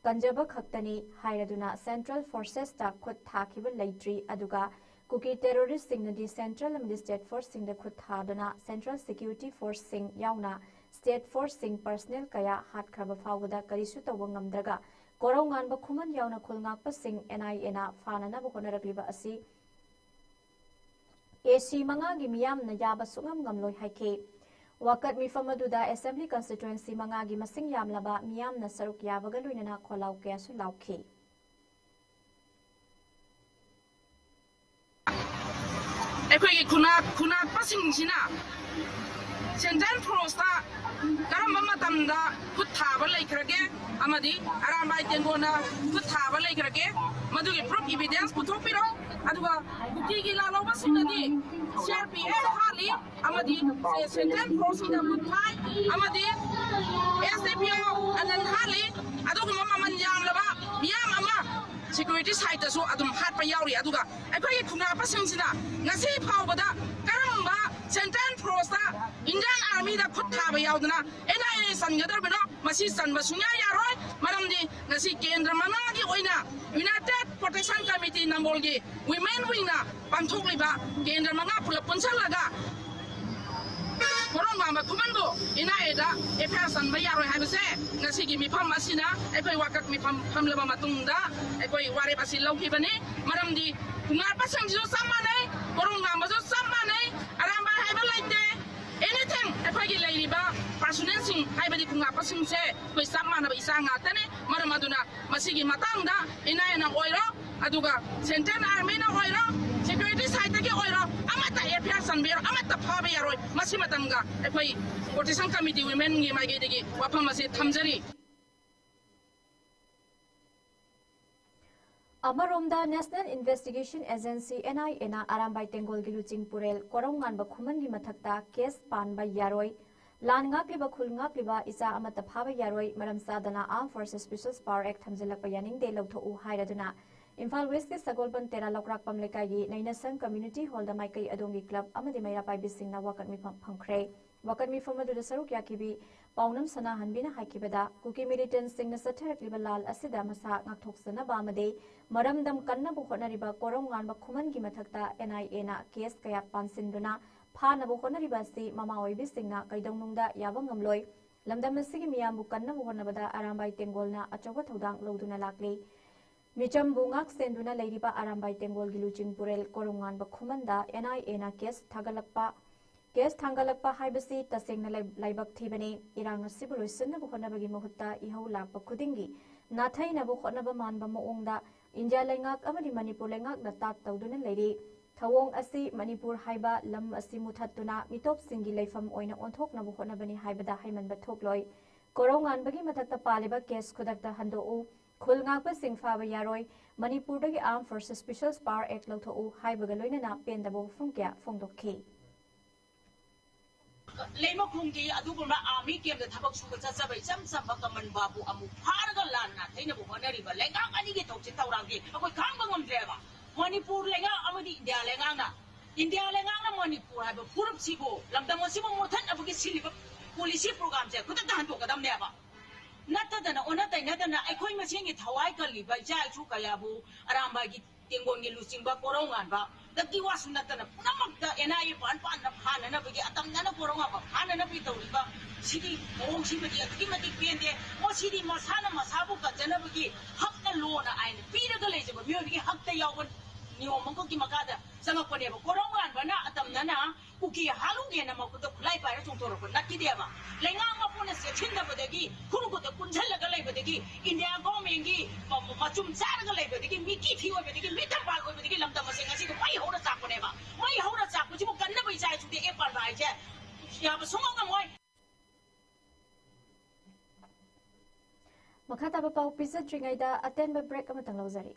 ꯀꯟꯖꯕ ꯈꯛꯇꯅꯤ ꯍꯥꯏꯔꯗꯨꯅ Central Forcesꯇ ꯈꯨꯠ ꯊꯥꯈꯤꯕ ꯂꯩꯇ꯭ꯔꯤ꯫ ꯑꯗꯨꯒ ꯀꯨꯀꯤ terroristꯁꯤꯡꯅꯗꯤ Central ꯑꯃꯗꯤ State Forceꯁꯤꯡꯗ ꯈꯨꯠ ꯊꯥꯗꯨꯅ Central Security Forceꯁꯤꯡ ꯌꯥꯎꯅ State Forceꯁꯤꯡ personnel ꯀꯌꯥ ꯍꯥꯠꯈ꯭ꯔꯕ ꯐꯥꯎꯕꯗ ꯀꯔꯤꯁꯨ ꯇꯧꯕ ꯉꯝꯗ꯭ꯔꯒ ꯀꯣꯔꯧꯉꯥꯟꯕ ꯈꯨꯃꯟ ꯌꯥꯎꯅ ꯈꯨꯜ ꯉꯥꯛꯄꯁꯤꯡ ꯑꯦꯟ ꯑꯥꯏ ꯑꯦꯅ ꯐꯥꯅꯅꯕ ꯍꯣꯠꯅꯔꯛꯂꯤꯕ ꯑꯁꯤ ꯑꯦ ꯁꯤ ꯃꯉꯥꯒꯤ ꯃꯤꯌꯥꯝꯅ ꯌꯥꯕ ꯁꯨꯛꯉꯝ ꯉꯝꯂꯣꯏ ꯍꯥꯏꯈꯤ꯫ ꯋꯥꯀꯠ ꯃꯤꯐꯝ ꯑꯗꯨꯗ Assembly Constituency ꯃꯉꯥꯒꯤ ꯃꯁꯤꯡ ꯌꯥꯝꯂꯕ ꯃꯤꯌꯥꯝꯅ ꯁꯔꯨꯛ ꯌꯥꯕꯒ ꯂꯣꯏꯅꯅ ꯈꯣꯜꯂꯥꯎ ꯀꯌꯥꯁꯨ ꯂꯥꯎꯈꯤ꯫ ꯑꯩꯈꯣꯏꯒꯤ ꯈꯨꯟꯅꯥꯛ-, ꯈꯨꯟꯅꯥꯛꯄꯁꯤꯡꯁꯤꯅ Central Forceꯇ ꯀꯔꯝꯕ ꯃꯇꯝꯗ ꯈꯨꯠ ꯊꯥꯕ ꯂꯩꯈ꯭ꯔꯒꯦ ꯑꯃꯗꯤ ꯑꯔꯥꯝꯕꯥꯏ ꯇꯦꯡꯒꯣꯟꯅ ꯈꯨꯠ ꯊꯥꯕ ꯂꯩꯈ꯭ꯔꯒꯦ, ꯃꯗꯨꯒꯤ proof evidence ꯄꯨꯊꯣꯛꯄꯤꯔꯣ꯫ ꯑꯗꯨꯒ ꯀꯨꯀꯤꯒꯤ ꯂꯥꯜꯍꯧꯕꯁꯤꯡꯅꯗꯤ C R P F ꯍꯥꯠꯂꯤ ꯑꯃꯗꯤ Central Forceꯁꯤꯡꯅ ꯈꯨꯠ ꯊꯥꯏ ꯑꯃꯗꯤ S D P O ꯑꯅꯟ ꯍꯥꯠꯂꯤ꯫ ꯑꯗꯨꯒꯨꯝꯕ ꯃꯃꯜ ꯌꯥꯝꯂꯕ ꯃꯤꯌꯥꯝ ꯑꯃ security sideꯇꯁꯨ ꯑꯗꯨꯝ ꯍꯥꯠꯄ ꯌꯥꯎꯔꯤ꯫ ꯑꯗꯨꯒ ꯑꯩꯈꯣꯏꯒꯤ ꯈꯨꯟꯅꯥꯛꯄꯁꯤꯡꯁꯤꯅ ꯉꯁꯤ ꯐꯥꯎꯕꯗ ꯀꯔꯝꯕ Central Forceꯇ Indian Armyꯗ ꯈꯨꯠ ꯊꯥꯕ ꯌꯥꯎꯗꯅ N I A ꯆꯟꯒꯗꯧꯔꯤꯕꯅꯣ? ꯃꯁꯤ ꯆꯟꯕ ꯁꯨꯡꯌꯥ ꯌꯥꯔꯣꯏ꯫ ꯃꯔꯝꯗꯤ ꯉꯁꯤ ꯀꯦꯟꯗ꯭ꯔ ꯃꯉꯥꯒꯤ ꯑꯣꯏꯅ United Protection Committee ꯅꯝꯕꯣꯜꯒꯤ Women Wingꯅ ꯄꯥꯡꯊꯣꯛꯂꯤꯕ ꯀꯦꯟꯗ꯭ꯔ ꯃꯉꯥ ꯄꯨꯂꯞ ꯄꯨꯟꯁꯤꯜꯂꯒ ꯀꯣꯔꯧꯉꯥꯟꯕ ꯈꯨꯃꯟꯕꯨ N I A F I R ꯆꯟꯕ ꯌꯥꯔꯣꯏ ꯍꯥꯏꯕꯁꯦ ꯉꯁꯤꯒꯤ ꯃꯤꯐꯝ ꯑꯁꯤꯅ ꯑꯩꯈꯣꯏ ꯋꯥꯀꯠ ꯃꯤꯐꯝ ꯐꯝꯂꯕ ꯃꯇꯨꯡꯗ ꯑꯩꯈꯣꯏ ꯋꯥꯔꯦꯞ ꯑꯁꯤ ꯂꯧꯈꯤꯕꯅꯤ꯫ ꯃꯔꯝꯗꯤ ꯈꯨꯟꯉꯥꯛꯄꯁꯤꯡꯁꯤꯁꯨ ꯆꯞ ꯃꯥꯟꯅꯩ, ꯀꯣꯔꯧꯉꯥꯟꯕꯁꯨ ꯆꯞ ꯃꯥꯟꯅꯩ, ꯑꯔꯥꯝꯕꯥꯏ ꯍꯥꯏꯕ ꯂꯩꯇꯦ꯫ ꯑꯦꯅꯤꯊꯤꯡ ꯑꯩꯈꯣꯏꯒꯤ ꯂꯩꯔꯤꯕ ꯄꯥꯔꯁꯣꯅꯦꯜꯁꯤꯡ ꯍꯥꯏꯕꯗꯤ ꯈꯨꯟꯉꯥꯛꯄꯁꯤꯡꯁꯦ ꯑꯩꯈꯣꯏ ꯆꯞ ꯃꯥꯟꯅꯕ ꯏꯆꯥ ꯉꯥꯛꯇꯅꯤ꯫ ꯃꯔꯝ ꯑꯗꯨꯅ ꯃꯁꯤꯒꯤ ꯃꯇꯥꯡꯗ ꯑꯦꯟ ꯑꯥꯏ ꯑꯦꯅ ꯑꯣꯏꯔꯣ, ꯑꯗꯨꯒ ꯁꯦꯟꯇ꯭ꯔꯦꯜ ꯑꯥꯔꯃꯤꯅ ꯑꯣꯏꯔꯣ, ꯁꯦꯀ꯭ꯌꯨꯔꯤꯇꯤ ꯁꯥꯏꯠꯇꯒꯤ ꯑꯣꯏꯔꯣ, ꯑꯃꯠꯇ ꯑꯦꯐ ꯑꯥꯏ ꯑꯥꯔ ꯆꯟꯕꯤꯔꯣ, ꯑꯃꯠꯇ ꯐꯥꯕ ꯌꯥꯔꯣꯏ꯫ ꯃꯁꯤ ꯃꯇꯝꯒ ꯑꯩꯈꯣꯏ ꯄ꯭ꯔꯣꯇꯦꯁꯟ ꯀꯃꯤꯇꯤ ꯋꯤꯃꯦꯟꯒꯤ ꯃꯥꯏꯀꯩꯗꯒꯤ ꯋꯥꯐꯝ ꯑꯁꯤ ꯊꯝꯖꯔꯤ꯫ ꯑꯃꯔꯣꯝꯗ, National Investigation Agency, ꯑꯦꯟ ꯑꯥꯏ ꯑꯦꯅ ꯑꯔꯥꯝꯕꯥꯏ ꯇꯦꯡꯒꯣꯜꯒꯤ ꯂꯨꯆꯤꯡ ꯄꯨꯔꯦꯜ ꯀꯣꯔꯧꯉꯥꯟꯕ ꯈꯨꯃꯟꯒꯤ ꯃꯊꯛꯇ ꯀꯦꯁ ꯄꯥꯟꯕ ꯌꯥꯔꯣꯏ, ꯂꯥꯟ ꯉꯥꯛꯂꯤꯕ, ꯈꯨꯜ ꯉꯥꯛꯂꯤꯕ ꯏꯆꯥ ꯑꯃꯠꯇ ꯐꯥꯕ ꯌꯥꯔꯣꯏ, ꯃꯔꯝ ꯆꯥꯗꯅ Armed Forces Special Power Act ꯊꯝꯖꯤꯜꯂꯛꯄ ꯌꯥꯅꯤꯡꯗꯦ, ꯂꯧꯊꯣꯛꯎ ꯍꯥꯏꯔꯗꯨꯅ ꯏꯝꯐꯥꯜ ꯋꯦꯁꯀꯤ ꯁꯒꯣꯜꯕꯟ ꯇꯦꯔꯥ ꯂꯧꯀ꯭ꯔꯥꯛꯄꯝ ꯂꯩꯀꯥꯏꯒꯤ ꯅꯩꯅꯁꯪ ꯀꯝꯃ꯭ꯌꯨꯅꯤꯇꯤ ꯍꯣꯜꯗ ꯃꯥꯏꯀꯩ ꯑꯗꯣꯝꯒꯤ ꯀ꯭ꯂꯕ ꯑꯃꯗꯤ ꯃꯩꯔꯥ ꯄꯥꯏꯕꯤꯁꯤꯡꯅ ꯋꯥꯀꯠ ꯃꯤꯐꯝ ꯐꯝꯈ꯭ꯔꯦ꯫ ꯋꯥꯀꯠ ꯃꯤꯐꯝ ꯑꯗꯨꯗ ꯁꯔꯨꯛ ꯌꯥꯈꯤꯕꯤ ꯄꯥꯎꯅꯝ ꯁꯅꯥꯍꯟꯕꯤꯅ ꯍꯥꯏꯈꯤꯕꯗ, ꯀꯨꯀꯤ ꯃꯤꯂꯤꯇꯦꯟꯠꯁꯤꯡꯅ ꯆꯠꯊꯔꯛꯂꯤꯕ ꯂꯥꯜ ꯑꯁꯤꯗ ꯃꯁꯥ ꯉꯥꯛꯊꯣꯛꯆꯅꯕ ꯑꯃꯗꯤ ꯃꯔꯝꯗꯝ ꯀꯟꯅꯕ ꯍꯣꯠꯅꯔꯤꯕ ꯀꯣꯔꯧꯉꯥꯟꯕ ꯈꯨꯃꯟꯒꯤ ꯃꯊꯛꯇ ꯑꯦꯟ ꯑꯥꯏ ꯑꯦꯅ ꯀꯦꯁ ꯀꯌꯥ ꯄꯥꯟꯁꯤꯟꯗꯨꯅ ꯐꯥꯅꯕ ꯍꯣꯠꯅꯔꯤꯕ ꯑꯁꯤ ꯃꯃꯥ ꯑꯣꯏꯕꯤꯁꯤꯡꯅ ꯀꯩꯗꯧꯅꯨꯡꯗ ꯌꯥꯕ ꯉꯝꯂꯣꯏ꯫ ꯂꯝꯗꯝ ꯑꯁꯤꯒꯤ ꯃꯤꯌꯥꯝꯕꯨ ꯀꯟꯅꯕ ꯍꯣꯠꯅꯕꯗ ꯑꯔꯥꯝꯕꯥꯏ ꯇꯦꯡꯒꯣꯜꯅ ꯑꯆꯧꯕ ꯊꯧꯗꯥꯡ ꯂꯧꯗꯨꯅ ꯂꯥꯛꯂꯤ꯫ ꯃꯤꯆꯝꯕꯨ ꯉꯥꯛ ꯁꯦꯟꯗꯨꯅ ꯂꯩꯔꯤꯕ ꯑꯔꯥꯝꯕꯥꯏ ꯇꯦꯡꯒꯣꯜꯒꯤ ꯂꯨꯆꯤꯡ ꯄꯨꯔꯦꯜ ꯀꯣꯔꯧꯉꯥꯟꯕ ꯈꯨꯃꯟꯗ ꯑꯦꯟ ꯑꯥꯏ ꯑꯦꯅ ꯀꯦꯁ ꯊꯥꯒꯠꯂꯛꯄ, ꯀꯦꯁ ꯊꯥꯡꯒꯠꯂꯛꯄ ꯍꯥꯏꯕꯁꯤ ꯇꯁꯦꯡꯅ ꯂꯥꯏ-, ꯂꯥꯏꯕꯛ ꯊꯤꯕꯅꯤ꯫ ꯏꯔꯥꯡ ꯑꯁꯤꯕꯨ ꯂꯣꯏꯁꯤꯟꯅꯕ ꯍꯣꯠꯅꯕꯒꯤ ꯃꯍꯨꯠꯇ ꯏꯍꯧ ꯂꯥꯛꯄ ꯈꯨꯗꯤꯡꯒꯤ ꯅꯥꯊꯩꯅꯕ ꯍꯣꯠꯅꯕ ꯃꯥꯟꯕ ꯃꯑꯣꯡꯗ ꯏꯟꯗꯤꯌꯥ ꯂꯩꯉꯥꯛ ꯑꯃꯗꯤ ꯃꯅꯤꯄꯨꯔ ꯂꯩꯉꯥꯛꯅ ꯇꯥꯛ ꯇꯧꯗꯨꯅ ꯂꯩꯔꯤ꯫ ꯊꯧꯑꯣꯡ ꯑꯁꯤ ꯃꯅꯤꯄꯨꯔ ꯍꯥꯏꯕ ꯂꯝ ꯑꯁꯤ ꯃꯨꯊꯠꯇꯨꯅ ꯃꯤꯇꯣꯞꯁꯤꯡꯒꯤ ꯂꯩꯐꯝ ꯑꯣꯏꯅ ꯑꯣꯟꯊꯣꯛꯅꯕ ꯍꯣꯠꯅꯕꯅꯤ ꯍꯥꯏꯕꯗ ꯍꯥꯏꯃꯟꯕ ꯊꯣꯛꯂꯣꯏ꯫ ꯀꯣꯔꯧꯉꯥꯟꯕꯒꯤ ꯃꯊꯛꯇ ꯄꯥꯜꯂꯤꯕ ꯀꯦꯁ ꯈꯨꯗꯛꯇ ꯍꯟꯗꯣꯛꯎ, ꯈꯨꯜ ꯉꯥꯛꯄꯁꯤꯡ ꯐꯥꯕ ꯌꯥꯔꯣꯏ, ꯃꯅꯤꯄꯨꯔꯗꯒꯤ Armed Forces Special Power Act ꯂꯧꯊꯣꯛꯎ ꯍꯥꯏꯕꯒ ꯂꯣꯏꯅꯅ ꯄꯦꯟꯗꯕ ꯋꯥꯐꯝ ꯀꯌꯥ ꯐꯣꯡꯗꯣꯛꯈꯤ꯫ ꯂꯩꯃꯈꯣꯡꯒꯤ ꯑꯗꯨꯒꯨꯝꯕ ꯑꯥꯔꯃꯤ ꯀꯦꯝꯞꯇ ꯊꯕꯛ ꯁꯨꯕ ꯆꯠꯆꯕ ꯏꯆꯝ ꯆꯝꯕ ꯀꯃꯟ ꯕꯥꯕꯨ ꯑꯃꯨꯛ ꯐꯥꯔꯒ ꯂꯥꯟ ꯅꯥꯊꯩꯅꯕ ꯍꯣꯠꯅꯔꯤꯕ ꯂꯩꯉꯥꯛ ꯑꯅꯤꯒꯤ ꯊꯧꯁꯤꯜ ꯊꯧꯔꯥꯡꯗꯤ ꯑꯩꯈꯣꯏ ꯈꯥꯡꯕ ꯉꯝꯗ꯭ꯔꯦꯕ꯫ ꯃꯅꯤꯄꯨꯔ ꯂꯩꯉꯥꯛ ꯑꯃꯗꯤ ꯏꯟꯗꯤꯌꯥ ꯂꯩꯉꯥꯛꯅ, ꯏꯟꯗꯤꯌꯥ ꯂꯩꯉꯥꯛꯅ ꯃꯅꯤꯄꯨꯔ ꯍꯥꯏꯕ ꯐꯨꯔꯨꯞꯁꯤꯕꯨ, ꯂꯝꯗꯝ ꯑꯁꯤꯕꯨ ꯃꯨꯠꯊꯠꯅꯕꯒꯤ ꯁꯤꯜꯂꯤꯕ ꯄꯣꯂꯤꯁꯤ ꯄ꯭ꯔꯣꯒ꯭ꯔꯥꯝꯁꯦ ꯈꯨꯗꯛꯇ ꯍꯟꯗꯣꯛꯀꯗꯕꯅꯦꯕ꯫ ꯅꯠꯇꯗꯅ, ꯑꯣꯟꯅ ꯇꯩꯅꯗꯅ ꯑꯩꯈꯣꯏ ꯃꯁꯦꯟꯒꯤ ꯊꯋꯥꯏ ꯀꯜꯂꯤꯕ ꯏꯆꯥ ꯏꯁꯨ ꯀꯌꯥꯕꯨ ꯑꯔꯥꯝꯕꯥꯏꯒꯤ ꯇꯦꯡꯒꯣꯟꯒꯤ ꯂꯨꯆꯤꯡꯕ ꯀꯣꯔꯧꯉꯥꯟꯕ ꯗꯛꯀꯤ ꯋꯥꯁꯨ ꯅꯠꯇꯅ ꯄꯨꯝꯅꯃꯛꯇ ꯑꯦꯟ ꯑꯥꯏ ꯑꯦ ꯄꯥꯟ ꯄꯥꯟꯅ ꯐꯥꯅꯅꯕꯒꯤ, ꯑꯇꯝꯅꯅ ꯀꯣꯔꯧꯉꯥꯟꯕ ꯐꯥꯅꯅꯕꯒꯤ ꯇꯧꯔꯤꯕ ꯁꯤꯒꯤ ꯃꯑꯣꯡꯁꯤꯃꯗꯤ ꯑꯗꯨꯛꯀꯤ ꯃꯇꯤꯛ ꯄꯦꯟꯗꯦ꯫ ꯃꯁꯤꯗꯤ ꯃꯁꯥꯅ ꯃꯁꯥꯕꯨ ꯀꯟꯖꯅꯕꯒꯤ ꯍꯛꯅ ꯂꯣꯅ ꯑꯥꯏꯟ ꯄꯤꯔꯒ ꯂꯩꯖꯕ ꯃꯤꯑꯣꯏꯕꯒꯤ ꯍꯛꯇ ꯌꯥꯎꯕ ꯅꯤꯌꯣꯝ ꯑꯃꯒꯤ ꯃꯈꯥꯗ ꯆꯪꯉꯛꯄꯅꯦꯕ꯫ ꯀꯣꯔꯧꯉꯥꯟꯕꯅ ꯑꯇꯝꯅꯅ ꯀꯨꯀꯤ ꯍꯥꯠꯂꯨꯒꯦꯅ ꯃꯈꯨꯠꯇ ꯈꯨꯠꯂꯥꯏ ꯄꯥꯏꯔ ꯆꯣꯡꯊꯣꯔꯛꯄ ꯅꯠꯈꯤꯗꯦꯕ꯫ ꯂꯩꯉꯥꯛ ꯃꯄꯨꯅ ꯆꯦꯛꯁꯤꯟꯗꯕꯗꯒꯤ, ꯈꯨꯔꯨ ꯈꯨꯠꯇ ꯀꯨꯟꯁꯤꯜꯂꯒ ꯂꯩꯕꯗꯒꯤ, ꯏꯟꯗꯤꯌꯥ ꯒꯣꯔꯃꯦꯟꯒꯤ ꯃ-, ꯃ-, ꯃꯆꯨꯝ ꯆꯥꯔꯒ ꯂꯩꯕꯗꯒꯤ, ꯃꯤꯀꯤ ꯊꯤ ꯑꯣꯏꯕꯗꯒꯤ, ꯃꯤ ꯊꯝꯕꯥꯜ ꯑꯣꯏꯕꯗꯒꯤ ꯂꯝꯗꯝ ꯑꯁꯦ ꯉꯁꯤꯗꯤ ꯃꯩ ꯍꯧꯔ ꯆꯥꯛꯄꯅꯦꯕ꯫ ꯃꯩ ꯍꯧꯔ ꯆꯥꯛꯄꯁꯤꯕꯨ ꯀꯟꯅꯕ ꯏꯆꯥ ꯏꯁꯨꯗꯤ ꯑꯦ ꯄꯥꯟꯕ ꯍꯥꯏꯁꯦ ꯌꯥꯕ ꯁꯨꯡꯉꯝ ꯉꯝꯃꯣꯏ꯫ ꯃꯈꯥ ꯇꯥꯕ ꯄꯥꯎ ꯄꯤꯖꯗ꯭ꯔꯤꯉꯩꯗ ꯑꯇꯦꯟꯕ ꯕ꯭ꯔꯦꯛ ꯑꯃꯇꯪ ꯂꯧꯖꯔꯤ꯫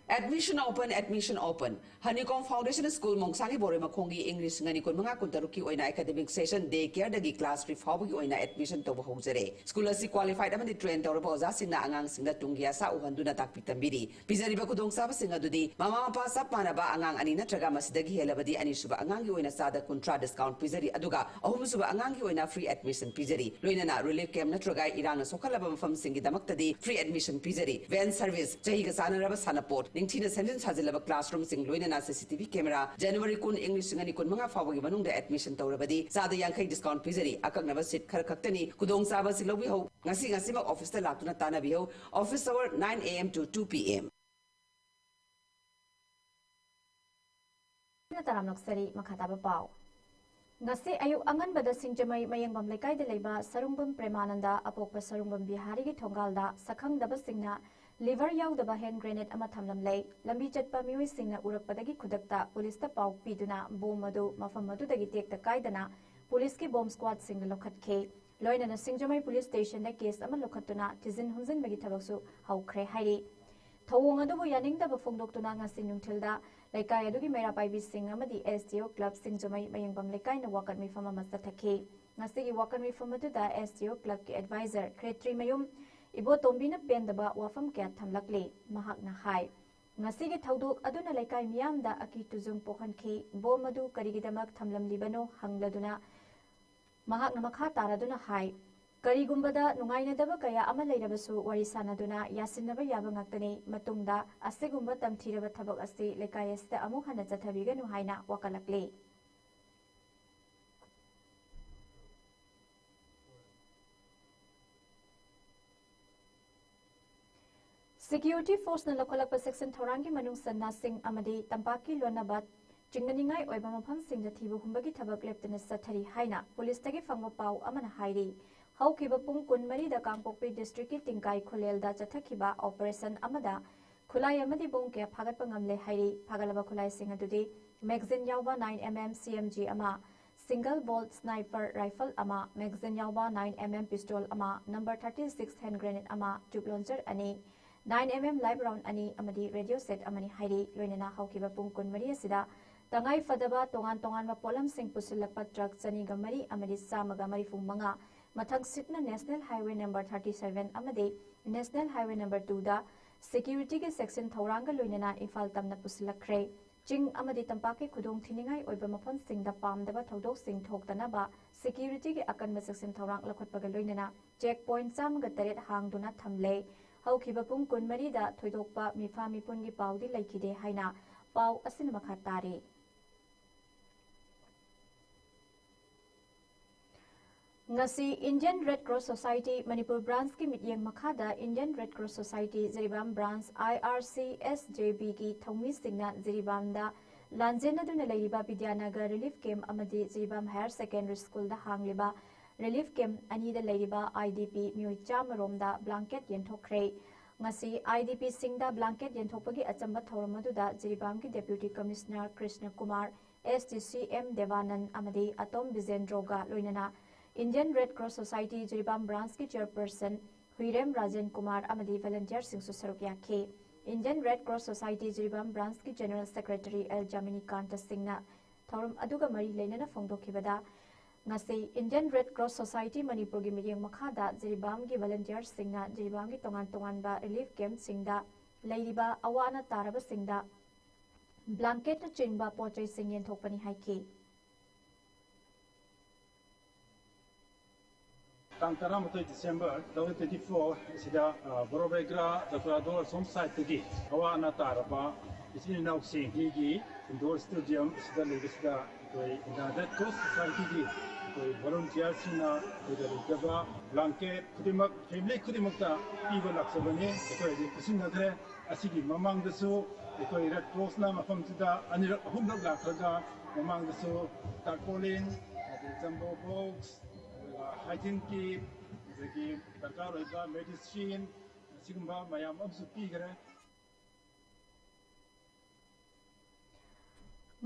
Admission open, admission open. Honeycomb Foundation School ꯃꯣꯡꯁꯥꯡꯒꯤ ꯕꯣꯔꯣꯏ ꯃꯈꯣꯡꯒꯤ ꯏꯪ ꯂꯤꯁꯤꯡ ꯑꯅꯤ ꯀꯨꯟꯃꯉꯥ ꯀꯨꯟꯇꯔꯨꯛꯀꯤ ꯑꯣꯏꯅ academic session day care ꯗꯒꯤ class three ꯐꯥꯎꯕꯒꯤ ꯑꯣꯏꯅ admission ꯇꯧꯕ ꯍꯧꯖꯔꯦ꯫ School ꯑꯁꯤ qualified ꯑꯃꯗꯤ train ꯇꯧꯔꯕ ꯑꯣꯖꯥꯁꯤꯡꯅ ꯑꯉꯥꯡꯁꯤꯡꯗ ꯇꯨꯡꯒꯤ ꯑꯁꯥ ꯎꯍꯟꯗꯨꯅ ꯇꯥꯛꯄꯤ ꯇꯝꯕꯤꯔꯤ꯫ ꯄꯤꯖꯔꯤꯕ ꯈꯨꯗꯣꯡꯆꯥꯕꯁꯤꯡ ꯑꯗꯨꯗꯤ ꯃꯃꯥ ꯃꯄꯥ ꯆꯞ ꯃꯥꯟꯅꯕ ꯑꯉꯥꯡ ꯑꯅꯤ ꯅꯠꯇ꯭ꯔꯒ ꯃꯁꯤꯗꯒꯤ ꯍꯦꯜꯂꯕꯗꯤ ꯑꯅꯤꯁꯨꯕ ꯑꯉꯥꯡꯒꯤ ꯑꯣꯏꯅ ꯆꯥꯗ ꯀꯨꯟꯊ꯭ꯔꯥ discount ꯄꯤꯖꯔꯤ, ꯑꯗꯨꯒ ꯑꯍꯨꯝꯁꯨꯕ ꯑꯉꯥꯡꯒꯤ ꯑꯣꯏꯅ free admission ꯄꯤꯖꯔꯤ꯫ ꯂꯣꯏꯅꯅ relief camp ꯅꯠꯇ꯭ꯔꯒ ꯏꯔꯥꯡꯅ ꯁꯣꯛꯍꯜꯂꯕ ꯃꯐꯝꯁꯤꯡꯒꯤꯗꯃꯛꯇꯗꯤ free admission ꯄꯤꯖꯔꯤ꯫ Van service, ꯆꯍꯤꯒ ꯆꯥꯟꯅꯔꯕ ꯁꯥꯟꯅꯄꯣꯠ, ꯅꯤꯡꯊꯤꯅ ꯁꯦꯝꯖꯤꯟ ꯁꯥꯖꯤꯜꯂꯕ classroom ꯁꯤꯡ, ꯂꯣꯏꯅꯅ C C T V camera꯫ January ꯀꯨꯟ, ꯏꯪ ꯂꯤꯁꯤꯡ ꯑꯅꯤ ꯀꯨꯟꯃꯉꯥ ꯐꯥꯎꯕꯒꯤ ꯃꯅꯨꯡꯗ admission ꯇꯧꯔꯕꯗꯤ ꯆꯥꯗ ꯌꯥꯡꯈꯩ discount ꯄꯤꯖꯔꯤ꯫ ꯑꯀꯛꯅꯕ seat ꯈꯔ ꯈꯛꯇꯅꯤ꯫ ꯈꯨꯗꯣꯡꯆꯥꯕ ꯑꯁꯤ ꯂꯧꯕꯤꯍꯧ꯫ ꯉꯁꯤ ꯉꯁꯤꯃꯛ office ꯇ ꯂꯥꯛꯇꯨꯅ ꯇꯥꯟꯅꯕꯤꯍꯧ꯫ Office hour nine A M to two P M꯫ ꯇꯔꯥꯝꯅ ꯑꯣꯛꯆꯔꯤ꯫ ꯃꯈꯥ ꯇꯥꯕ ꯄꯥꯎ꯫ ꯉꯁꯤ ꯑꯌꯨꯛ ꯑꯉꯟꯕꯗ ꯁꯤꯡꯖꯃꯩ ꯃꯌꯦꯡꯕꯝ ꯂꯩꯀꯥꯏꯗ ꯂꯩꯕ ꯁꯔꯨꯡꯕꯝ ꯄ꯭ꯔꯦꯃꯥꯅꯟꯗ, ꯑꯄꯣꯛꯄ ꯁꯔꯨꯡꯕꯝ ꯕꯤꯍꯥꯔꯤꯒꯤ ꯊꯣꯡꯒꯥꯜꯗ ꯁꯛꯈꯪꯗꯕꯁꯤꯡꯅ liver ꯌꯥꯎꯗꯕ hand grenade ꯑꯃ ꯊꯝꯂꯝꯂꯦ꯫ ꯂꯝꯕꯤ ꯆꯠꯄ ꯃꯤꯑꯣꯏꯁꯤꯡꯅ ꯎꯔꯛꯄꯗꯒꯤ ꯈꯨꯗꯛꯇ ꯄꯨꯂꯤꯁꯇ ꯄꯥꯎ ꯄꯤꯗꯨꯅ bomb ꯑꯗꯨ ꯃꯐꯝ ꯑꯗꯨꯗꯒꯤ ꯇꯦꯛꯇ ꯀꯥꯏꯗꯅ ꯄꯨꯂꯤꯁꯀꯤ bomb squad ꯁꯤꯡꯅ ꯂꯧꯈꯠꯈꯤ꯫ ꯂꯣꯏꯅꯅ ꯁꯤꯡꯖꯃꯩ ꯄꯨꯂꯤꯁ ꯁ꯭ꯇꯦꯁꯟꯗ case ꯑꯃ ꯂꯧꯈꯠꯇꯨꯅ ꯊꯤꯖꯤꯟ ꯍꯨꯝꯖꯤꯟꯕꯒꯤ ꯊꯕꯛꯁꯨ ꯍꯧꯈ꯭ꯔꯦ ꯍꯥꯏꯔꯤ꯫ ꯊꯧꯑꯣꯡ ꯑꯗꯨꯕꯨ ꯌꯥꯅꯤꯡꯗꯕ ꯐꯣꯡꯗꯣꯛꯇꯨꯅ ꯉꯁꯤ ꯅꯨꯡꯊꯤꯜꯗ ꯂꯩꯀꯥꯏ ꯑꯗꯨꯒꯤ ꯃꯩꯔꯥ ꯄꯥꯏꯕꯤꯁꯤꯡ ꯑꯃꯗꯤ S D O club ꯁꯤꯡꯖꯃꯩ ꯃꯌꯦꯡꯕꯝ ꯂꯩꯀꯥꯏꯅ ꯋꯥꯀꯠ ꯃꯤꯐꯝ ꯑꯃ ꯆꯠꯊꯈꯤ꯫ ꯉꯁꯤꯒꯤ ꯋꯥꯀꯠ ꯃꯤꯐꯝ ꯑꯗꯨꯗ S D O club ꯀꯤ advisor ꯈ꯭ꯔꯦꯇ꯭ꯔꯤꯃꯌꯨꯝ ꯏꯕꯣꯇꯣꯝꯕꯤꯅ ꯄꯦꯟꯗꯕ ꯋꯥꯐꯝ ꯀꯌꯥ ꯊꯝꯂꯛꯂꯤ꯫ ꯃꯍꯥꯛꯅ ꯍꯥꯏ, ꯉꯁꯤꯒꯤ ꯊꯧꯗꯣꯛ ꯑꯗꯨꯅ ꯂꯩꯀꯥꯏ ꯃꯤꯌꯥꯝꯗ ꯑꯀꯤ ꯇꯨꯖꯨꯡ ꯄꯣꯛꯍꯟꯈꯤ꯫ Bomb ꯑꯗꯨ ꯀꯔꯤꯒꯤꯗꯃꯛ ꯊꯝꯂꯝꯂꯤꯕꯅꯣ ꯍꯪꯂꯗꯨꯅ ꯃꯍꯥꯛꯅ ꯃꯈꯥ ꯇꯥꯔꯗꯨꯅ ꯍꯥꯏ, ꯀꯔꯤꯒꯨꯝꯕꯗ ꯅꯨꯡꯉꯥꯏꯅꯗꯕ ꯀꯌꯥ ꯑꯃ ꯂꯩꯔꯕꯁꯨ ꯋꯥꯔꯤ ꯁꯥꯅꯗꯨꯅ ꯌꯥꯁꯤꯟꯅꯕ ꯌꯥꯕ ꯉꯥꯛꯇꯅꯤ꯫ ꯃꯇꯨꯡꯗ ꯑꯁꯤꯒꯨꯝꯕ ꯇꯝꯊꯤꯔꯕ ꯊꯕꯛ ꯑꯁꯤ ꯂꯩꯀꯥꯏ ꯑꯁꯤꯗ ꯑꯃꯨꯛ ꯍꯟꯅ ꯆꯠꯊꯕꯤꯒꯅꯨ ꯍꯥꯏꯅ ꯋꯥꯀꯠꯂꯛꯂꯤ꯫ Security forceꯅ ꯂꯧꯈꯠꯂꯛꯄ ꯆꯦꯛꯁꯤꯟ ꯊꯧꯔꯥꯡꯒꯤ ꯃꯅꯨꯡ ꯆꯟꯅ ꯁꯤꯡ ꯑꯃꯗꯤ ꯇꯝꯄꯥꯛꯀꯤ ꯂꯣꯟꯅꯕ ꯆꯤꯡꯅꯅꯤꯡꯉꯥꯏ ꯑꯣꯏꯕ ꯃꯐꯝꯁꯤꯡꯗ ꯊꯤꯕ ꯍꯨꯝꯕꯒꯤ ꯊꯕꯛ ꯂꯦꯞꯇꯅ ꯆꯠꯊꯔꯤ ꯍꯥꯏꯅ ꯄꯨꯂꯤꯁꯇꯒꯤ ꯐꯪꯕ ꯄꯥꯎ ꯑꯃꯅ ꯍꯥꯏꯔꯤ꯫ ꯍꯧꯈꯤꯕ ꯄꯨꯡ ꯀꯨꯟꯃꯔꯤꯗ ꯀꯥꯡꯄꯣꯛꯄꯤ districtꯀꯤ ꯇꯤꯡꯀꯥꯏ ꯈꯨꯂꯦꯜꯗ ꯆꯠꯊꯈꯤꯕ operation ꯑꯃꯗ ꯈꯨꯠꯂꯥꯏ ꯑꯃꯗꯤ ꯕꯣꯝ ꯀꯌꯥ ꯐꯥꯒꯠꯄ ꯉꯝꯂꯦ ꯍꯥꯏꯔꯤ꯫ ꯐꯥꯒꯠꯂꯕ ꯈꯨꯠꯂꯥꯏꯁꯤꯡ ꯑꯗꯨꯗꯤ magazine ꯌꯥꯎꯕ nine MM CMG ꯑꯃ, single bolt sniper rifle ꯑꯃ, magazine ꯌꯥꯎꯕ nine MM pistol ꯑꯃ, number thirty six hand grenade ꯑꯃ, tube launcher ꯑꯅꯤ, nine MM live round ꯑꯅꯤ ꯑꯃꯗꯤ radio set ꯑꯃꯅꯤ ꯍꯥꯏꯔꯤ꯫ ꯂꯣꯏꯅꯅ ꯍꯧꯈꯤꯕ ꯄꯨꯡ ꯀꯨꯟꯃꯔꯤ ꯑꯁꯤꯗ ꯇꯉꯥꯏ ꯐꯗꯕ ꯇꯣꯉꯥꯟ ꯇꯣꯉꯥꯟꯕ ꯄꯣꯠꯂꯝꯁꯤꯡ ꯄꯨꯁꯤꯜꯂꯛꯄ truck ꯆꯅꯤꯒ ꯃꯔꯤ ꯑꯃꯗꯤ ꯆꯥꯝꯃꯒ ꯃꯔꯤꯐꯨ ꯃꯉꯥ, ꯃꯊꯪꯁꯤꯠꯅ National Highway number thirty seven ꯑꯃꯗꯤ National Highway number twoꯗ securityꯒꯤ ꯆꯦꯛꯁꯤꯟ ꯊꯧꯔꯥꯡꯒ ꯂꯣꯏꯅꯅ ꯏꯝꯐꯥꯜ ꯇꯝꯅ ꯄꯨꯁꯤꯜꯂꯛꯈ꯭ꯔꯦ꯫ ꯆꯤꯡ ꯑꯃꯗꯤ ꯇꯝꯄꯥꯛꯀꯤ ꯈꯨꯗꯣꯡ ꯊꯤꯅꯤꯡꯉꯥꯏ ꯑꯣꯏꯕ ꯃꯐꯝꯁꯤꯡꯗ ꯄꯥꯝꯗꯕ ꯊꯧꯗꯣꯛꯁꯤꯡ ꯊꯣꯛꯇꯅꯕ securityꯒꯤ ꯑꯀꯟꯕ ꯆꯦꯛꯁꯤꯟ ꯊꯧꯔꯥꯡ ꯂꯧꯈꯠꯄꯒ ꯂꯣꯏꯅꯅ check point ꯆꯥꯝꯃꯒ ꯇꯔꯦꯠ ꯍꯥꯡꯗꯨꯅ ꯊꯝꯂꯦ꯫ ꯍꯧꯈꯤꯕ ꯄꯨꯡ ꯀꯨꯟꯃꯔꯤꯗ ꯊꯣꯏꯗꯣꯛꯄ ꯃꯤꯐꯥ ꯃꯤꯄꯨꯟꯒꯤ ꯄꯥꯎꯗꯤ ꯂꯩꯈꯤꯗꯦ ꯍꯥꯏꯅ ꯄꯥꯎ ꯑꯁꯤꯅ ꯃꯈꯥ ꯇꯥꯔꯤ꯫ ꯉꯁꯤ Indian Red Cross Society Manipur branchꯀꯤ ꯃꯤꯠꯌꯦꯡ ꯃꯈꯥꯗ Indian Red Cross Society Jiribam branch IRCSJBꯒꯤ ꯊꯧꯃꯤꯁꯤꯡꯅ ꯖꯤꯔꯤꯕꯥꯝꯗ ꯂꯥꯟꯖꯦꯟꯅꯗꯨꯅ ꯂꯩꯔꯤꯕ ꯕꯤꯗ꯭ꯌꯥꯅꯒꯔ relief camp ꯑꯃꯗꯤ Jiribam higher secondary schoolꯗ ꯍꯥꯡꯂꯤꯕ relief camp ꯑꯅꯤꯗ ꯂꯩꯔꯤꯕ IDP ꯃꯤꯑꯣꯏ ꯆꯥꯝꯃ ꯔꯣꯝꯗ blanket ꯌꯦꯟꯊꯣꯛꯈ꯭ꯔꯦ꯫ ꯉꯁꯤ IDPꯁꯤꯡꯗ blanket ꯌꯦꯟꯊꯣꯛꯄꯒꯤ ꯑꯆꯝꯕ ꯊꯧꯔꯝ ꯑꯗꯨꯗ ꯖꯤꯔꯤꯕꯥꯝꯒꯤ Deputy Commissioner Krishna Kumar, SDCM ꯗꯦꯕꯥꯅꯟ ꯑꯃꯗꯤ ꯑꯇꯣꯝ ꯕꯤꯖꯦꯟꯗ꯭ꯔꯣꯒ ꯂꯣꯏꯅꯅ Indian Red Cross Society Jiribam branchꯀꯤ chairperson ꯍꯨꯏꯔꯦꯝ Rajen Kumar ꯑꯃꯗꯤ volunteerꯁꯤꯡꯁꯨ ꯁꯔꯨꯛ ꯌꯥꯈꯤ꯫ Indian Red Cross Society Jiribam branchꯀꯤ general secretary ꯑꯦꯜ ꯖꯥꯃꯤꯅꯤꯀꯥꯟꯇ ꯁꯤꯡꯅ ꯊꯧꯔꯝ ꯑꯗꯨꯒ ꯃꯔꯤ ꯂꯩꯅꯅ ꯐꯣꯡꯗꯣꯛꯈꯤꯕꯗ, ꯉꯁꯤ Indian Red Cross Society ꯃꯅꯤꯄꯨꯔꯒꯤ ꯃꯤꯠꯌꯦꯡ ꯃꯈꯥꯗ ꯖꯤꯔꯤꯕꯥꯝꯒꯤ volunteerꯁꯤꯡꯅ ꯖꯤꯔꯤꯕꯥꯝꯒꯤ ꯇꯣꯉꯥꯟ ꯇꯣꯉꯥꯟꯕ relief campꯁꯤꯡꯗ ꯂꯩꯔꯤꯕ ꯑꯋꯥ ꯑꯅꯥ ꯇꯥꯔꯕꯁꯤꯡꯗ blanketꯅꯆꯤꯡꯕ ꯄꯣꯠ ꯆꯩꯁꯤꯡ ꯌꯦꯟꯊꯣꯛꯄꯅꯤ ꯍꯥꯏꯈꯤ꯫ ꯇꯥꯡ ꯇꯔꯥꯃꯥꯊꯣꯏ December two thousand twenty-four ꯑꯁꯤꯗ, ꯑ, ꯕꯣꯔꯣꯕꯦꯒ꯭ꯔꯥ ꯖꯇ꯭ꯔꯥꯗꯣ ꯑꯁꯣꯝ side ꯇꯒꯤ ꯑꯋꯥ ꯑꯅꯥ ꯇꯥꯔꯕ ꯏꯆꯤꯟ ꯏꯅꯥꯎꯁꯤꯡ ꯑꯩꯒꯤ indoor stadium ꯑꯁꯤꯗ ꯂꯩꯕꯁꯤꯗ ꯑꯩꯈꯣꯏ Indian Red Cross Society ꯒꯤ ꯑꯩꯈꯣꯏ volunteer ꯁꯤꯡꯅ ꯑꯩꯈꯣꯏꯗ ꯂꯩꯖꯕ blanket ꯈꯨꯗꯤꯡꯃꯛ family ꯈꯨꯗꯤꯡꯃꯛꯇ ꯄꯤꯕ ꯂꯥꯛꯆꯕꯅꯤ꯫ ꯑꯩꯈꯣꯏ ꯍꯧꯖꯤꯛ ꯈꯨꯠꯁꯤꯟꯅꯈ꯭ꯔꯦ꯫ ꯑꯁꯤꯒꯤ ꯃꯃꯥꯡꯗꯁꯨ ꯑꯩꯈꯣꯏ Red Cross ꯅ ꯃꯐꯝꯁꯤꯗ ꯑꯅꯤꯔꯛ ꯑꯍꯨꯝꯂꯛ ꯂꯥꯛꯈ꯭ꯔꯒ, ꯃꯃꯥꯡꯗꯁꯨ tarpaulin, ꯑꯗꯩ jumbo box, ꯑꯗꯨꯒ hygiene kit, ꯑꯗꯒꯤ ꯗꯔꯀꯥꯔ ꯑꯣꯏꯕ medicine, ꯑꯁꯤꯒꯨꯝꯕ ꯃꯌꯥꯝ ꯑꯃꯁꯨ ꯄꯤꯈ꯭ꯔꯦ꯫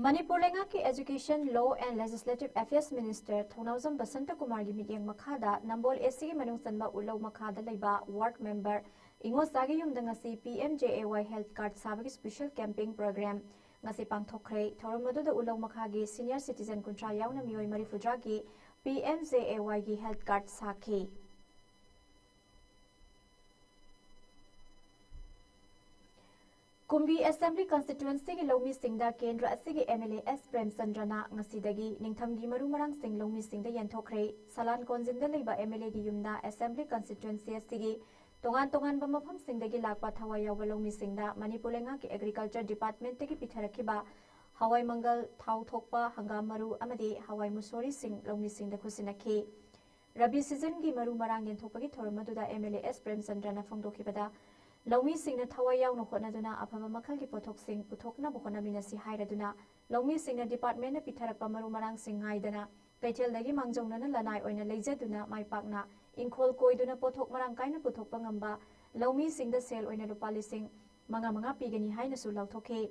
ꯃꯅꯤꯄꯨꯔ ꯂꯩꯉꯥꯛꯀꯤ Education, Law and Legislative Affairs Minister ꯊꯧꯅꯥꯎꯖꯝ ꯕꯁꯟꯇ ꯀꯨꯃꯥꯔꯒꯤ ꯃꯤꯠꯌꯦꯡ ꯃꯈꯥꯗ ꯅꯝꯕꯣꯜ AC ꯒꯤ ꯃꯅꯨꯡ ꯆꯟꯕ ꯎꯂꯧ ꯃꯈꯥꯗ ꯂꯩꯕ ward member ꯏꯉꯣꯆꯥꯒꯤ ꯌꯨꯝꯗ ꯉꯁꯤ P M J A Y health card ꯁꯥꯕꯒꯤ special campaign program ꯉꯁꯤ ꯄꯥꯡꯊꯣꯛꯈ꯭ꯔꯦ꯫ ꯊꯧꯔꯝ ꯑꯗꯨꯗ ꯎꯂꯧ ꯃꯈꯥꯒꯤ senior citizen ꯀꯨꯟꯊ꯭ꯔꯥ ꯌꯥꯎꯅ ꯃꯤꯑꯣꯏ ꯃꯔꯤꯐꯨꯇꯔꯥꯒꯤ P M J A Y ꯒꯤ health card ꯁꯥꯈꯤ꯫ ꯀꯨꯝꯕꯤ Assembly Constituency ꯒꯤ ꯂꯧꯃꯤꯁꯤꯡꯗ ꯀꯦꯟꯗ꯭ꯔ ꯑꯁꯤꯒꯤ M L A S ꯄ꯭ꯔꯦꯝꯆꯟꯗ꯭ꯔꯅ ꯉꯁꯤꯗꯒꯤ ꯅꯤꯡꯊꯝꯒꯤ ꯃꯔꯨ ꯃꯔꯥꯡꯁꯤꯡ ꯂꯧꯃꯤꯁꯤꯡꯗ ꯌꯦꯟꯊꯣꯛꯈ꯭ꯔꯦ꯫ ꯁꯂꯥꯟ ꯀꯣꯟꯖꯤꯟꯗ ꯂꯩꯕ M L A ꯒꯤ ꯌꯨꯝꯗ Assembly Constituency ꯑꯁꯤꯒꯤ ꯇꯣꯉꯥꯟ ꯇꯣꯉꯥꯟꯕ ꯃꯐꯝꯁꯤꯡꯗꯒꯤ ꯂꯥꯛꯄ ꯊꯋꯥꯏ ꯌꯥꯎꯕ ꯂꯧꯃꯤꯁꯤꯡꯗ ꯃꯅꯤꯄꯨꯔ ꯂꯩꯉꯥꯛꯀꯤ Agriculture Department ꯇꯒꯤ ꯄꯤꯊꯔꯛꯈꯤꯕ ꯍꯋꯥꯏ ꯃꯪꯒꯜ, ꯊꯥꯎ ꯊꯣꯛꯄ ꯍꯪꯒꯥꯝ ꯃꯔꯨ ꯑꯃꯗꯤ ꯍꯋꯥꯏ ꯃꯨꯁꯣꯔꯤꯁꯤꯡ ꯂꯧꯃꯤꯁꯤꯡꯗ ꯈꯨꯠꯁꯤꯟꯅꯈꯤ꯫ ꯔꯕꯤ season ꯒꯤ ꯃꯔꯨ ꯃꯔꯥꯡ ꯌꯦꯟꯊꯣꯛꯄꯒꯤ ꯊꯧꯔꯝ ꯑꯗꯨꯗ M L A S ꯄ꯭ꯔꯦꯝꯆꯟꯗ꯭ꯔꯅ ꯐꯣꯡꯗꯣꯛꯈꯤꯕꯗ, ꯂꯧꯃꯤꯁꯤꯡꯅ ꯊꯋꯥꯏ ꯌꯥꯎꯅ ꯍꯣꯠꯅꯗꯨꯅ ꯑꯐꯕ ꯃꯈꯜꯒꯤ ꯄꯣꯠꯊꯣꯛꯁꯤꯡ ꯄꯨꯊꯣꯛꯅꯕ ꯍꯣꯠꯅꯃꯤꯟꯅꯁꯤ ꯍꯥꯏꯔꯗꯨꯅ, ꯂꯧꯃꯤꯁꯤꯡꯅ department ꯅ ꯄꯤꯊꯔꯛꯄ ꯃꯔꯨ ꯃꯔꯥꯡꯁꯤꯡ ꯉꯥꯏꯗꯅ ꯀꯩꯊꯦꯜꯗꯒꯤ ꯃꯥꯡꯖꯧꯅꯅ ꯂꯅꯥꯏ ꯑꯣꯏꯅ ꯂꯩꯖꯗꯨꯅ ꯃꯥꯏ ꯄꯥꯛꯅ ꯏꯪꯈꯣꯜ ꯀꯣꯏꯗꯨꯅ ꯄꯣꯠꯊꯣꯛ ꯃꯔꯥꯡ ꯀꯥꯏꯅ ꯄꯨꯊꯣꯛꯄ ꯉꯝꯕ ꯂꯧꯃꯤꯁꯤꯡꯗ ꯁꯦꯜ ꯑꯣꯏꯅ ꯂꯨꯄꯥ ꯂꯤꯁꯤꯡ ꯃꯉꯥ ꯃꯉꯥ ꯄꯤꯒꯅꯤ ꯍꯥꯏꯅꯁꯨ ꯂꯥꯎꯊꯣꯛꯈꯤ꯫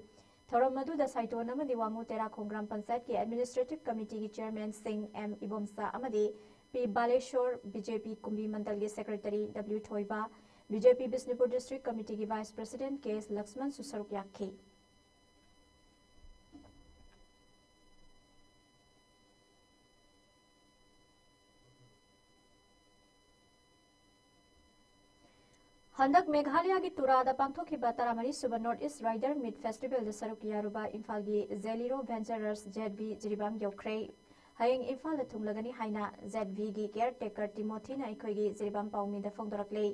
ꯊꯧꯔꯝ ꯑꯗꯨꯗ ꯁꯥꯏꯇꯣꯟ ꯑꯃꯗꯤ ꯋꯥꯉꯨ ꯇꯦꯔꯥꯈꯣꯡ ꯒ꯭ꯔꯥꯝ ꯄꯟꯆꯥꯌꯠꯀꯤ administrative committee ꯒꯤ chairman ꯁꯤꯡ ꯑꯦꯝ ꯏꯕꯣꯝꯆꯥ ꯑꯃꯗꯤ ꯄꯤ Balasore, B J P ꯀꯨꯝꯕꯤ ꯃꯟꯗꯜꯒꯤ secretary W ꯊꯣꯏꯕ, B J P Bishnupur district committee ꯒꯤ vice president ꯀꯦ ꯑꯦꯁ ꯂꯛꯁꯃꯟꯁꯨ ꯁꯔꯨꯛ ꯌꯥꯈꯤ꯫ ꯍꯟꯗꯛ ꯃꯦꯘꯥꯂꯌꯥꯒꯤ ꯇꯨꯔꯥꯗ ꯄꯥꯡꯊꯣꯛꯈꯤꯕ ꯇꯔꯥꯃꯔꯤ ꯁꯨꯕ North East Rider Meet Festival ꯗ ꯁꯔꯨꯛ ꯌꯥꯔꯨꯕ ꯏꯝꯐꯥꯜꯒꯤ ꯖꯦꯂꯤꯔꯣ Venturers, Z V, ꯖꯤꯔꯤꯕꯥꯝ ꯌꯧꯈ꯭ꯔꯦ꯫ ꯍꯌꯦꯡ ꯏꯝꯐꯥꯜꯗ ꯊꯨꯡꯂꯒꯅꯤ ꯍꯥꯏꯅ ꯖꯦꯠ ꯚꯤꯒꯤ ꯀꯤꯌꯔ ꯇꯦꯀꯔ ꯇꯤꯃꯣꯊꯤꯅ ꯑꯩꯈꯣꯏꯒꯤ ꯖꯤꯔꯤꯕꯥꯝ ꯄꯥꯎꯃꯤꯗ ꯐꯣꯡꯗꯣꯔꯛꯂꯤ꯫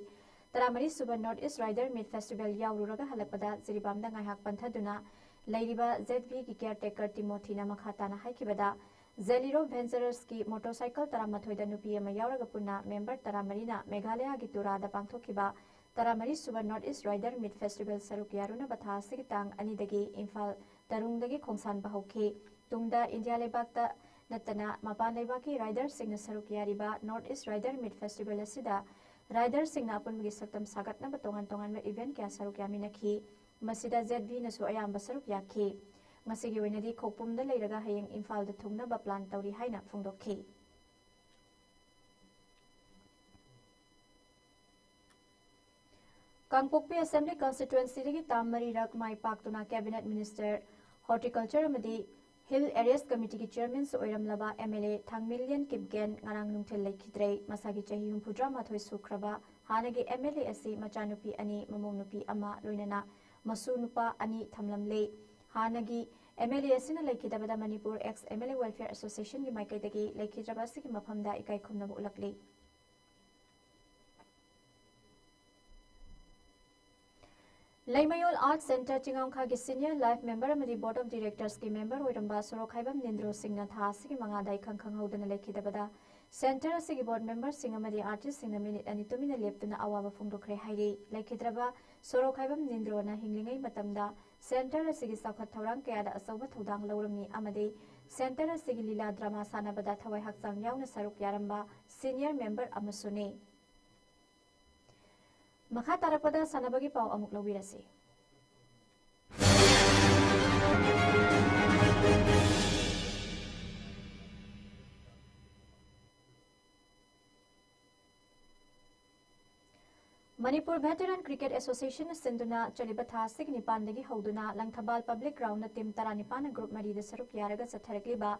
ꯇꯔꯥꯃꯔꯤ ꯁꯨꯕ ꯅꯣꯔꯠ ꯏꯁ ꯔꯥꯏꯗꯔ ꯃꯤꯠ ꯐꯦꯁꯇꯤꯚꯦꯜ ꯌꯥꯎꯔꯨꯔꯒ ꯍꯜꯂꯛꯄꯗ ꯖꯤꯔꯤꯕꯥꯝꯗ ꯉꯥꯏꯍꯥꯛ ꯄꯟꯊꯗꯨꯅ ꯂꯩꯔꯤꯕ ꯖꯦꯠ ꯚꯤꯒꯤ ꯀꯤꯌꯔ ꯇꯦꯀꯔ ꯇꯤꯃꯣꯊꯤꯅ ꯃꯈꯥ ꯇꯥꯅ ꯍꯥꯏꯈꯤꯕꯗ, ꯖꯦꯂꯤꯔꯣ ꯚꯦꯟꯆꯔꯁꯀꯤ ꯃꯣꯇꯣꯔꯁꯥꯏꯀꯜ ꯇꯔꯥꯃꯥꯊꯣꯏꯗ ꯅꯨꯄꯤ ꯑꯃ ꯌꯥꯎꯔꯒ ꯄꯨꯟꯅ ꯃꯦꯝꯕꯔ ꯇꯔꯥꯃꯔꯤꯅ ꯃꯦꯘꯥꯂꯌꯥꯒꯤ ꯇꯨꯔꯥꯗ ꯄꯥꯡꯊꯣꯛꯈꯤꯕ ꯇꯔꯥꯃꯔꯤ ꯁꯨꯕ ꯅꯣꯔꯠ ꯏꯁ ꯔꯥꯏꯗꯔ ꯃꯤꯠ ꯐꯦꯁꯇꯤꯚꯦꯜ ꯁꯔꯨꯛ ꯌꯥꯔꯨꯅꯕ ꯊꯥ ꯑꯁꯤꯒꯤ ꯇꯥꯡ ꯑꯅꯤꯗꯒꯤ ꯏꯝꯐꯥꯜ ꯇꯔꯨꯡꯗꯒꯤ ꯈꯣꯡꯁꯥꯟꯕ ꯍꯧꯈꯤ꯫ ꯇꯨꯡꯗ ꯏꯟꯗꯤꯌꯥ ꯂꯩꯕꯥꯛꯇ ꯅꯠꯇꯅ ꯃꯄꯥꯟ ꯂꯩꯕꯥꯛꯀꯤ ꯔꯥꯏꯗꯔꯁꯤꯡꯅ ꯁꯔꯨꯛ ꯌꯥꯔꯤꯕ ꯅꯣꯔꯠ ꯏꯁ ꯔꯥꯏꯗꯔ ꯃꯤꯠ ꯐꯦꯁꯇꯤꯚꯦꯜ ꯑꯁꯤꯗ ꯔꯥꯏꯗꯔꯁꯤꯡꯅ ꯑꯄꯨꯟꯕꯒꯤ ꯁꯛꯇꯝ ꯁꯥꯒꯠꯅꯕ ꯇꯣꯉꯥꯟ ꯇꯣꯉꯥꯟꯕ ꯏꯚꯦꯟꯠ ꯀꯌꯥ ꯁꯔꯨꯛ ꯌꯥꯃꯤꯟꯅꯈꯤ꯫ ꯃꯁꯤꯗ ꯖꯦꯠ ꯚꯤꯅꯁꯨ ꯑꯌꯥꯝꯕ ꯁꯔꯨꯛ ꯌꯥꯈꯤ꯫ ꯉꯁꯤꯒꯤ ꯑꯣꯏꯅꯗꯤ ꯈꯣꯛꯄꯨꯝꯗ ꯂꯩꯔꯒ ꯍꯌꯦꯡ ꯏꯝꯐꯥꯜꯗ ꯊꯨꯡꯅꯕ ꯄ꯭ꯂꯥꯟ ꯇꯧꯔꯤ ꯍꯥꯏꯅ ꯐꯣꯡꯗꯣꯛꯈꯤ꯫ ꯀꯥꯡꯄꯣꯛꯄꯤ ꯑꯦꯁꯦꯝꯕ꯭ꯂꯤ ꯀꯟꯁꯇꯤꯇ꯭ꯋꯦꯟꯁꯤꯗꯒꯤ ꯇꯥꯝ ꯃꯔꯤꯔꯛ ꯃꯥꯏ ꯄꯥꯛꯇꯨꯅ ꯀꯦꯕꯤꯅꯦꯠ ꯃꯤꯅꯤꯁꯇꯔ, ꯍꯣꯔꯇꯤꯀꯜꯆꯔ ꯑꯃꯗꯤ ꯍꯤꯜ ꯑꯦꯔꯤꯌꯥꯁ ꯀꯃꯤꯇꯤꯒꯤ ꯆꯤꯌꯔꯃꯦꯟꯁꯨ ꯑꯣꯏꯔꯝꯂꯕ M L A Thangminlien Kipgen ꯉꯔꯥꯡ ꯅꯨꯡꯊꯤꯜ ꯂꯩꯈꯤꯗ꯭ꯔꯦ꯫ ꯃꯁꯥꯒꯤ ꯆꯍꯤ ꯍꯨꯝꯐꯨꯇꯔꯥ ꯃꯥꯊꯣꯏ ꯁꯨꯈ꯭ꯔꯕ ꯍꯥꯟꯅꯒꯤ ꯑꯦꯝ ꯑꯦꯜ ꯑꯦ ꯑꯁꯤ ꯃꯆꯥꯅꯨꯄꯤ ꯑꯅꯤ, ꯃꯃꯧ ꯅꯨꯄꯤ ꯑꯃ, ꯂꯣꯏꯅꯅ ꯃꯁꯨ ꯅꯨꯄꯥ ꯑꯅꯤ ꯊꯝꯂꯝꯂꯦ꯫ ꯍꯥꯟꯅꯒꯤ ꯑꯦꯝ ꯑꯦꯜ ꯑꯦ ꯑꯁꯤꯅ ꯂꯩꯈꯤꯗꯕꯗ Manipur ex M L A welfare ꯑꯦꯁꯣꯁꯤꯌꯦꯁꯟꯒꯤ ꯃꯥꯏꯀꯩꯗꯒꯤ ꯂꯩꯈꯤꯗ꯭ꯔꯕ ꯑꯁꯤꯒꯤ ꯃꯐꯝꯗ ꯏꯀꯥꯏ ꯈꯨꯝꯅꯕ ꯎꯠꯂꯛꯂꯤ꯫ ꯂꯩꯃꯌꯣꯜ ꯑꯥꯔꯠ ꯁꯦꯟꯇꯔ ꯆꯤꯉꯥꯝꯈꯥꯒꯤ ꯁꯤꯅꯤꯌꯔ ꯂꯥꯏꯐ ꯃꯦꯝꯕꯔ ꯑꯃꯗꯤ ꯕꯣꯔꯗ ꯑꯣꯐ ꯗꯤꯔꯦꯛꯇꯔꯁꯀꯤ ꯃꯦꯝꯕꯔ ꯑꯣꯏꯔꯝꯕ ꯁꯣꯔꯣꯛꯈꯥꯏꯕꯝ ꯅꯤꯟꯗ꯭ꯔꯣ ꯁꯤꯡꯅ ꯊꯥ ꯑꯁꯤꯒꯤ ꯃꯉꯥꯗ ꯏꯈꯪ ꯈꯪꯍꯧꯗꯅ ꯂꯩꯈꯤꯗꯕꯗ ꯁꯦꯟꯇꯔ ꯑꯁꯤꯒꯤ ꯕꯣꯔꯗ ꯃꯦꯝꯕꯔꯁꯤꯡ ꯑꯃꯗꯤ ꯑꯥꯔꯇꯤꯁꯁꯤꯡꯅ ꯃꯤꯅꯤꯠ ꯑꯅꯤ ꯇꯨꯃꯤꯟꯅ ꯂꯦꯞꯇꯨꯅ ꯑꯋꯥꯕ ꯐꯣꯡꯗꯣꯛꯈ꯭ꯔꯦ ꯍꯥꯏꯔꯤ꯫ ꯂꯩꯈꯤꯗ꯭ꯔꯕ ꯁꯣꯔꯣꯛꯈꯥꯏꯕꯝ ꯅꯤꯟꯗ꯭ꯔꯣꯅ ꯍꯤꯡꯂꯤꯉꯩ ꯃꯇꯝꯗ ꯁꯦꯟꯇꯔ ꯑꯁꯤꯒꯤ ꯆꯥꯎꯈꯠ ꯊꯧꯔꯥꯡ ꯀꯌꯥꯗ ꯑꯆꯧꯕ ꯊꯧꯗꯥꯡ ꯂꯧꯔꯝꯃꯤ ꯑꯃꯗꯤ ꯁꯦꯟꯇꯔ ꯑꯁꯤꯒꯤ ꯂꯤꯂꯥ ꯗ꯭ꯔꯃꯥ ꯁꯥꯟꯅꯕꯗ ꯊꯋꯥꯏ ꯍꯛꯆꯥꯡ ꯌꯥꯎꯅ ꯁꯔꯨꯛ ꯌꯥꯔꯝꯕ ꯁꯤꯅꯤꯌꯔ ꯃꯦꯝꯕꯔ ꯑꯃꯁꯨꯅꯤ꯫ ꯃꯈꯥ ꯇꯥꯔꯛꯄꯗ ꯁꯥꯟꯅꯕꯒꯤ ꯄꯥꯎ ꯑꯃꯨꯛ ꯂꯧꯕꯤꯔꯁꯤ꯫ ꯃꯅꯤꯄꯨꯔ ꯚꯦꯇꯔꯥꯟ ꯀ꯭ꯔꯤꯀꯦꯠ ꯑꯦꯁꯣꯁꯤꯌꯦꯁꯟꯅ ꯁꯤꯟꯗꯨꯅ ꯆꯠꯂꯤꯕ ꯊꯥ ꯑꯁꯤꯒꯤ ꯅꯤꯄꯥꯟꯗꯒꯤ ꯍꯧꯗꯨꯅ ꯂꯪꯊꯕꯥꯜ ꯄꯕ꯭ꯂꯤꯛ ꯒ꯭ꯔꯥꯎꯟꯗ ꯇꯤꯝ ꯇꯔꯥꯅꯤꯄꯥꯟꯅ ꯒ꯭ꯔꯨꯞ ꯃꯔꯤꯗ ꯁꯔꯨꯛ ꯌꯥꯔꯒ ꯆꯠꯊꯔꯛꯂꯤꯕ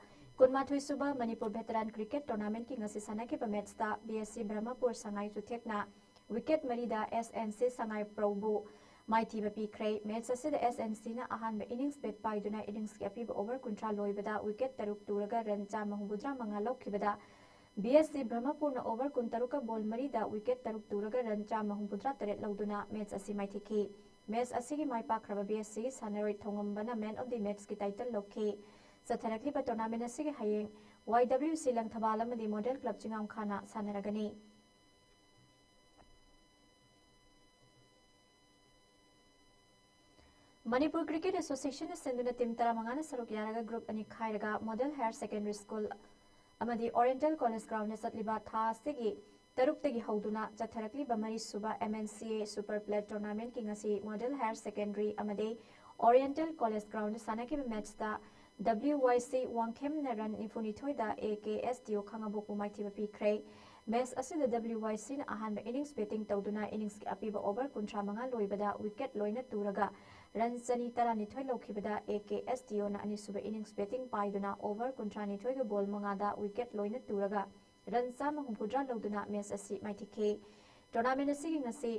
ꯀꯨꯟꯃꯥꯊꯣꯏ ꯁꯨꯕ ꯃꯅꯤꯄꯨꯔ ꯚꯦꯇꯔꯥꯟ ꯀ꯭ꯔꯤꯀꯦꯠ ꯇꯣꯔꯅꯥꯃꯦꯟꯠꯀꯤ ꯉꯁꯤ ꯁꯥꯟꯅꯈꯤꯕ ꯃꯦꯠꯆꯇ ꯕꯤ ꯑꯦꯁ ꯁꯤ ꯕ꯭ꯔꯍꯃꯄꯨꯔ ꯁꯉꯥꯏ ꯆꯨꯊꯦꯛꯅ ꯋꯤꯀꯦꯠ ꯃꯔꯤꯗ ꯑꯦꯁ ꯑꯦꯟ ꯁꯤ ꯁꯉꯥꯏ ꯄ꯭ꯔꯧꯕꯨ ꯃꯥꯏꯊꯤꯕ ꯄꯤꯈ꯭ꯔꯦ꯫ ꯃꯦꯆ ꯑꯁꯤꯗ SNCꯅ ꯑꯍꯥꯟꯕ ꯏꯅꯤꯡꯁ ꯕꯦꯠ ꯄꯥꯏꯗꯨꯅ ꯏꯅꯤꯡꯁꯀꯤ ꯑꯄꯤꯕ ꯑꯣꯚꯔ ꯀꯨꯟꯊ꯭ꯔꯥ ꯂꯣꯏꯕꯗ ꯋꯤꯀꯦꯠ ꯇꯔꯨꯛ ꯇꯨꯔꯒ ꯔꯟ ꯆꯥꯝꯃ ꯍꯨꯝꯐꯨꯇꯔꯥ ꯃꯉꯥ ꯂꯧꯈꯤꯕꯗ, BSC ꯕ꯭ꯔꯍꯃꯄꯨꯔꯅ ꯑꯣꯚꯔ ꯀꯨꯟꯇꯔꯨꯛꯀ ꯕꯣꯜ ꯃꯔꯤꯗ ꯋꯤꯀꯦꯠ ꯇꯔꯨꯛ ꯇꯨꯔꯒ ꯔꯟ ꯆꯥꯝꯃ ꯍꯨꯝꯐꯨꯇꯔꯥ ꯇꯔꯦꯠ ꯂꯧꯗꯨꯅ ꯃꯦꯆ ꯑꯁꯤ ꯃꯥꯏꯊꯤꯈꯤ꯫ ꯃꯦꯆ ꯑꯁꯤꯒꯤ ꯃꯥꯏ ꯄꯥꯛꯈ꯭ꯔꯕ BSCꯒꯤ ꯁꯥꯟꯅꯔꯣꯏ ꯊꯣꯉꯝꯕꯅ Man of the Matchꯀꯤ title ꯂꯧꯈꯤ꯫ ꯆꯠꯊꯔꯛꯂꯤꯕ tournament ꯑꯁꯤꯒꯤ ꯍꯌꯦꯡ YWC ꯂꯪꯊꯕꯥꯜ ꯑꯃꯗꯤ Model Club ꯆꯤꯡꯉꯥꯝꯈꯥꯅ ꯁꯥꯟꯅꯔꯒꯅꯤ꯫ ꯃꯅꯤꯄꯨꯔ Cricket Associationꯅ ꯁꯤꯟꯗꯨꯅ team ꯇꯔꯥꯃꯉꯥꯅ ꯁꯔꯨꯛ ꯌꯥꯔꯒ group ꯑꯅꯤ ꯈꯥꯏꯔꯒ Model Higher Secondary School ꯑꯃꯗꯤ Oriental College Groundꯗ ꯆꯠꯂꯤꯕ ꯊꯥ ꯑꯁꯤꯒꯤ ꯇꯔꯨꯛꯇꯒꯤ ꯍꯧꯗꯨꯅ ꯆꯠꯊꯔꯛꯂꯤꯕ ꯃꯔꯤꯁꯨꯕ MNCA Super Plate Tournamentꯀꯤ ꯉꯁꯤ Model Higher Secondary ꯑꯃꯗꯤ Oriental College Groundꯗ ꯁꯥꯟꯅꯈꯤꯕ ꯃꯦꯆꯇ WYC ꯋꯥꯡꯈꯦꯝꯅ run ꯅꯤꯐꯨꯅꯤꯊꯣꯏꯗ AKSDO ꯈꯥꯉꯕꯣꯛꯄꯨ ꯃꯥꯏꯊꯤꯕ ꯄꯤꯈ꯭ꯔꯦ꯫ ꯃꯦꯆ ꯑꯁꯤꯗ WYCꯅ ꯑꯍꯥꯟꯕ innings batting ꯇꯧꯗꯨꯅ innings ꯑꯄꯤꯕ over ꯀꯨꯟꯊ꯭ꯔꯥ ꯃꯉꯥ ꯂꯣꯏꯕꯗ wicket ꯂꯣꯏꯅ ꯇꯨꯔꯒ run ꯆꯅꯤ ꯇꯔꯥꯅꯤꯊꯣꯏ ꯂꯧꯈꯤꯕꯗ, AKSDOꯅ ꯑꯅꯤꯁꯨꯕ innings batting ꯄꯥꯏꯗꯨꯅ over ꯀꯨꯟꯊ꯭ꯔꯥꯅꯤꯊꯣꯏꯒ ball ꯃꯉꯥꯗ wicket ꯂꯣꯏꯅ ꯇꯨꯔꯒ run ꯆꯥꯝꯃ ꯍꯨꯝꯐꯨꯇꯔꯥ ꯂꯧꯗꯨꯅ ꯃꯦꯆ ꯑꯁꯤ ꯃꯥꯏꯊꯤꯈꯤ꯫ Tournament ꯑꯁꯤꯒꯤ ꯉꯁꯤ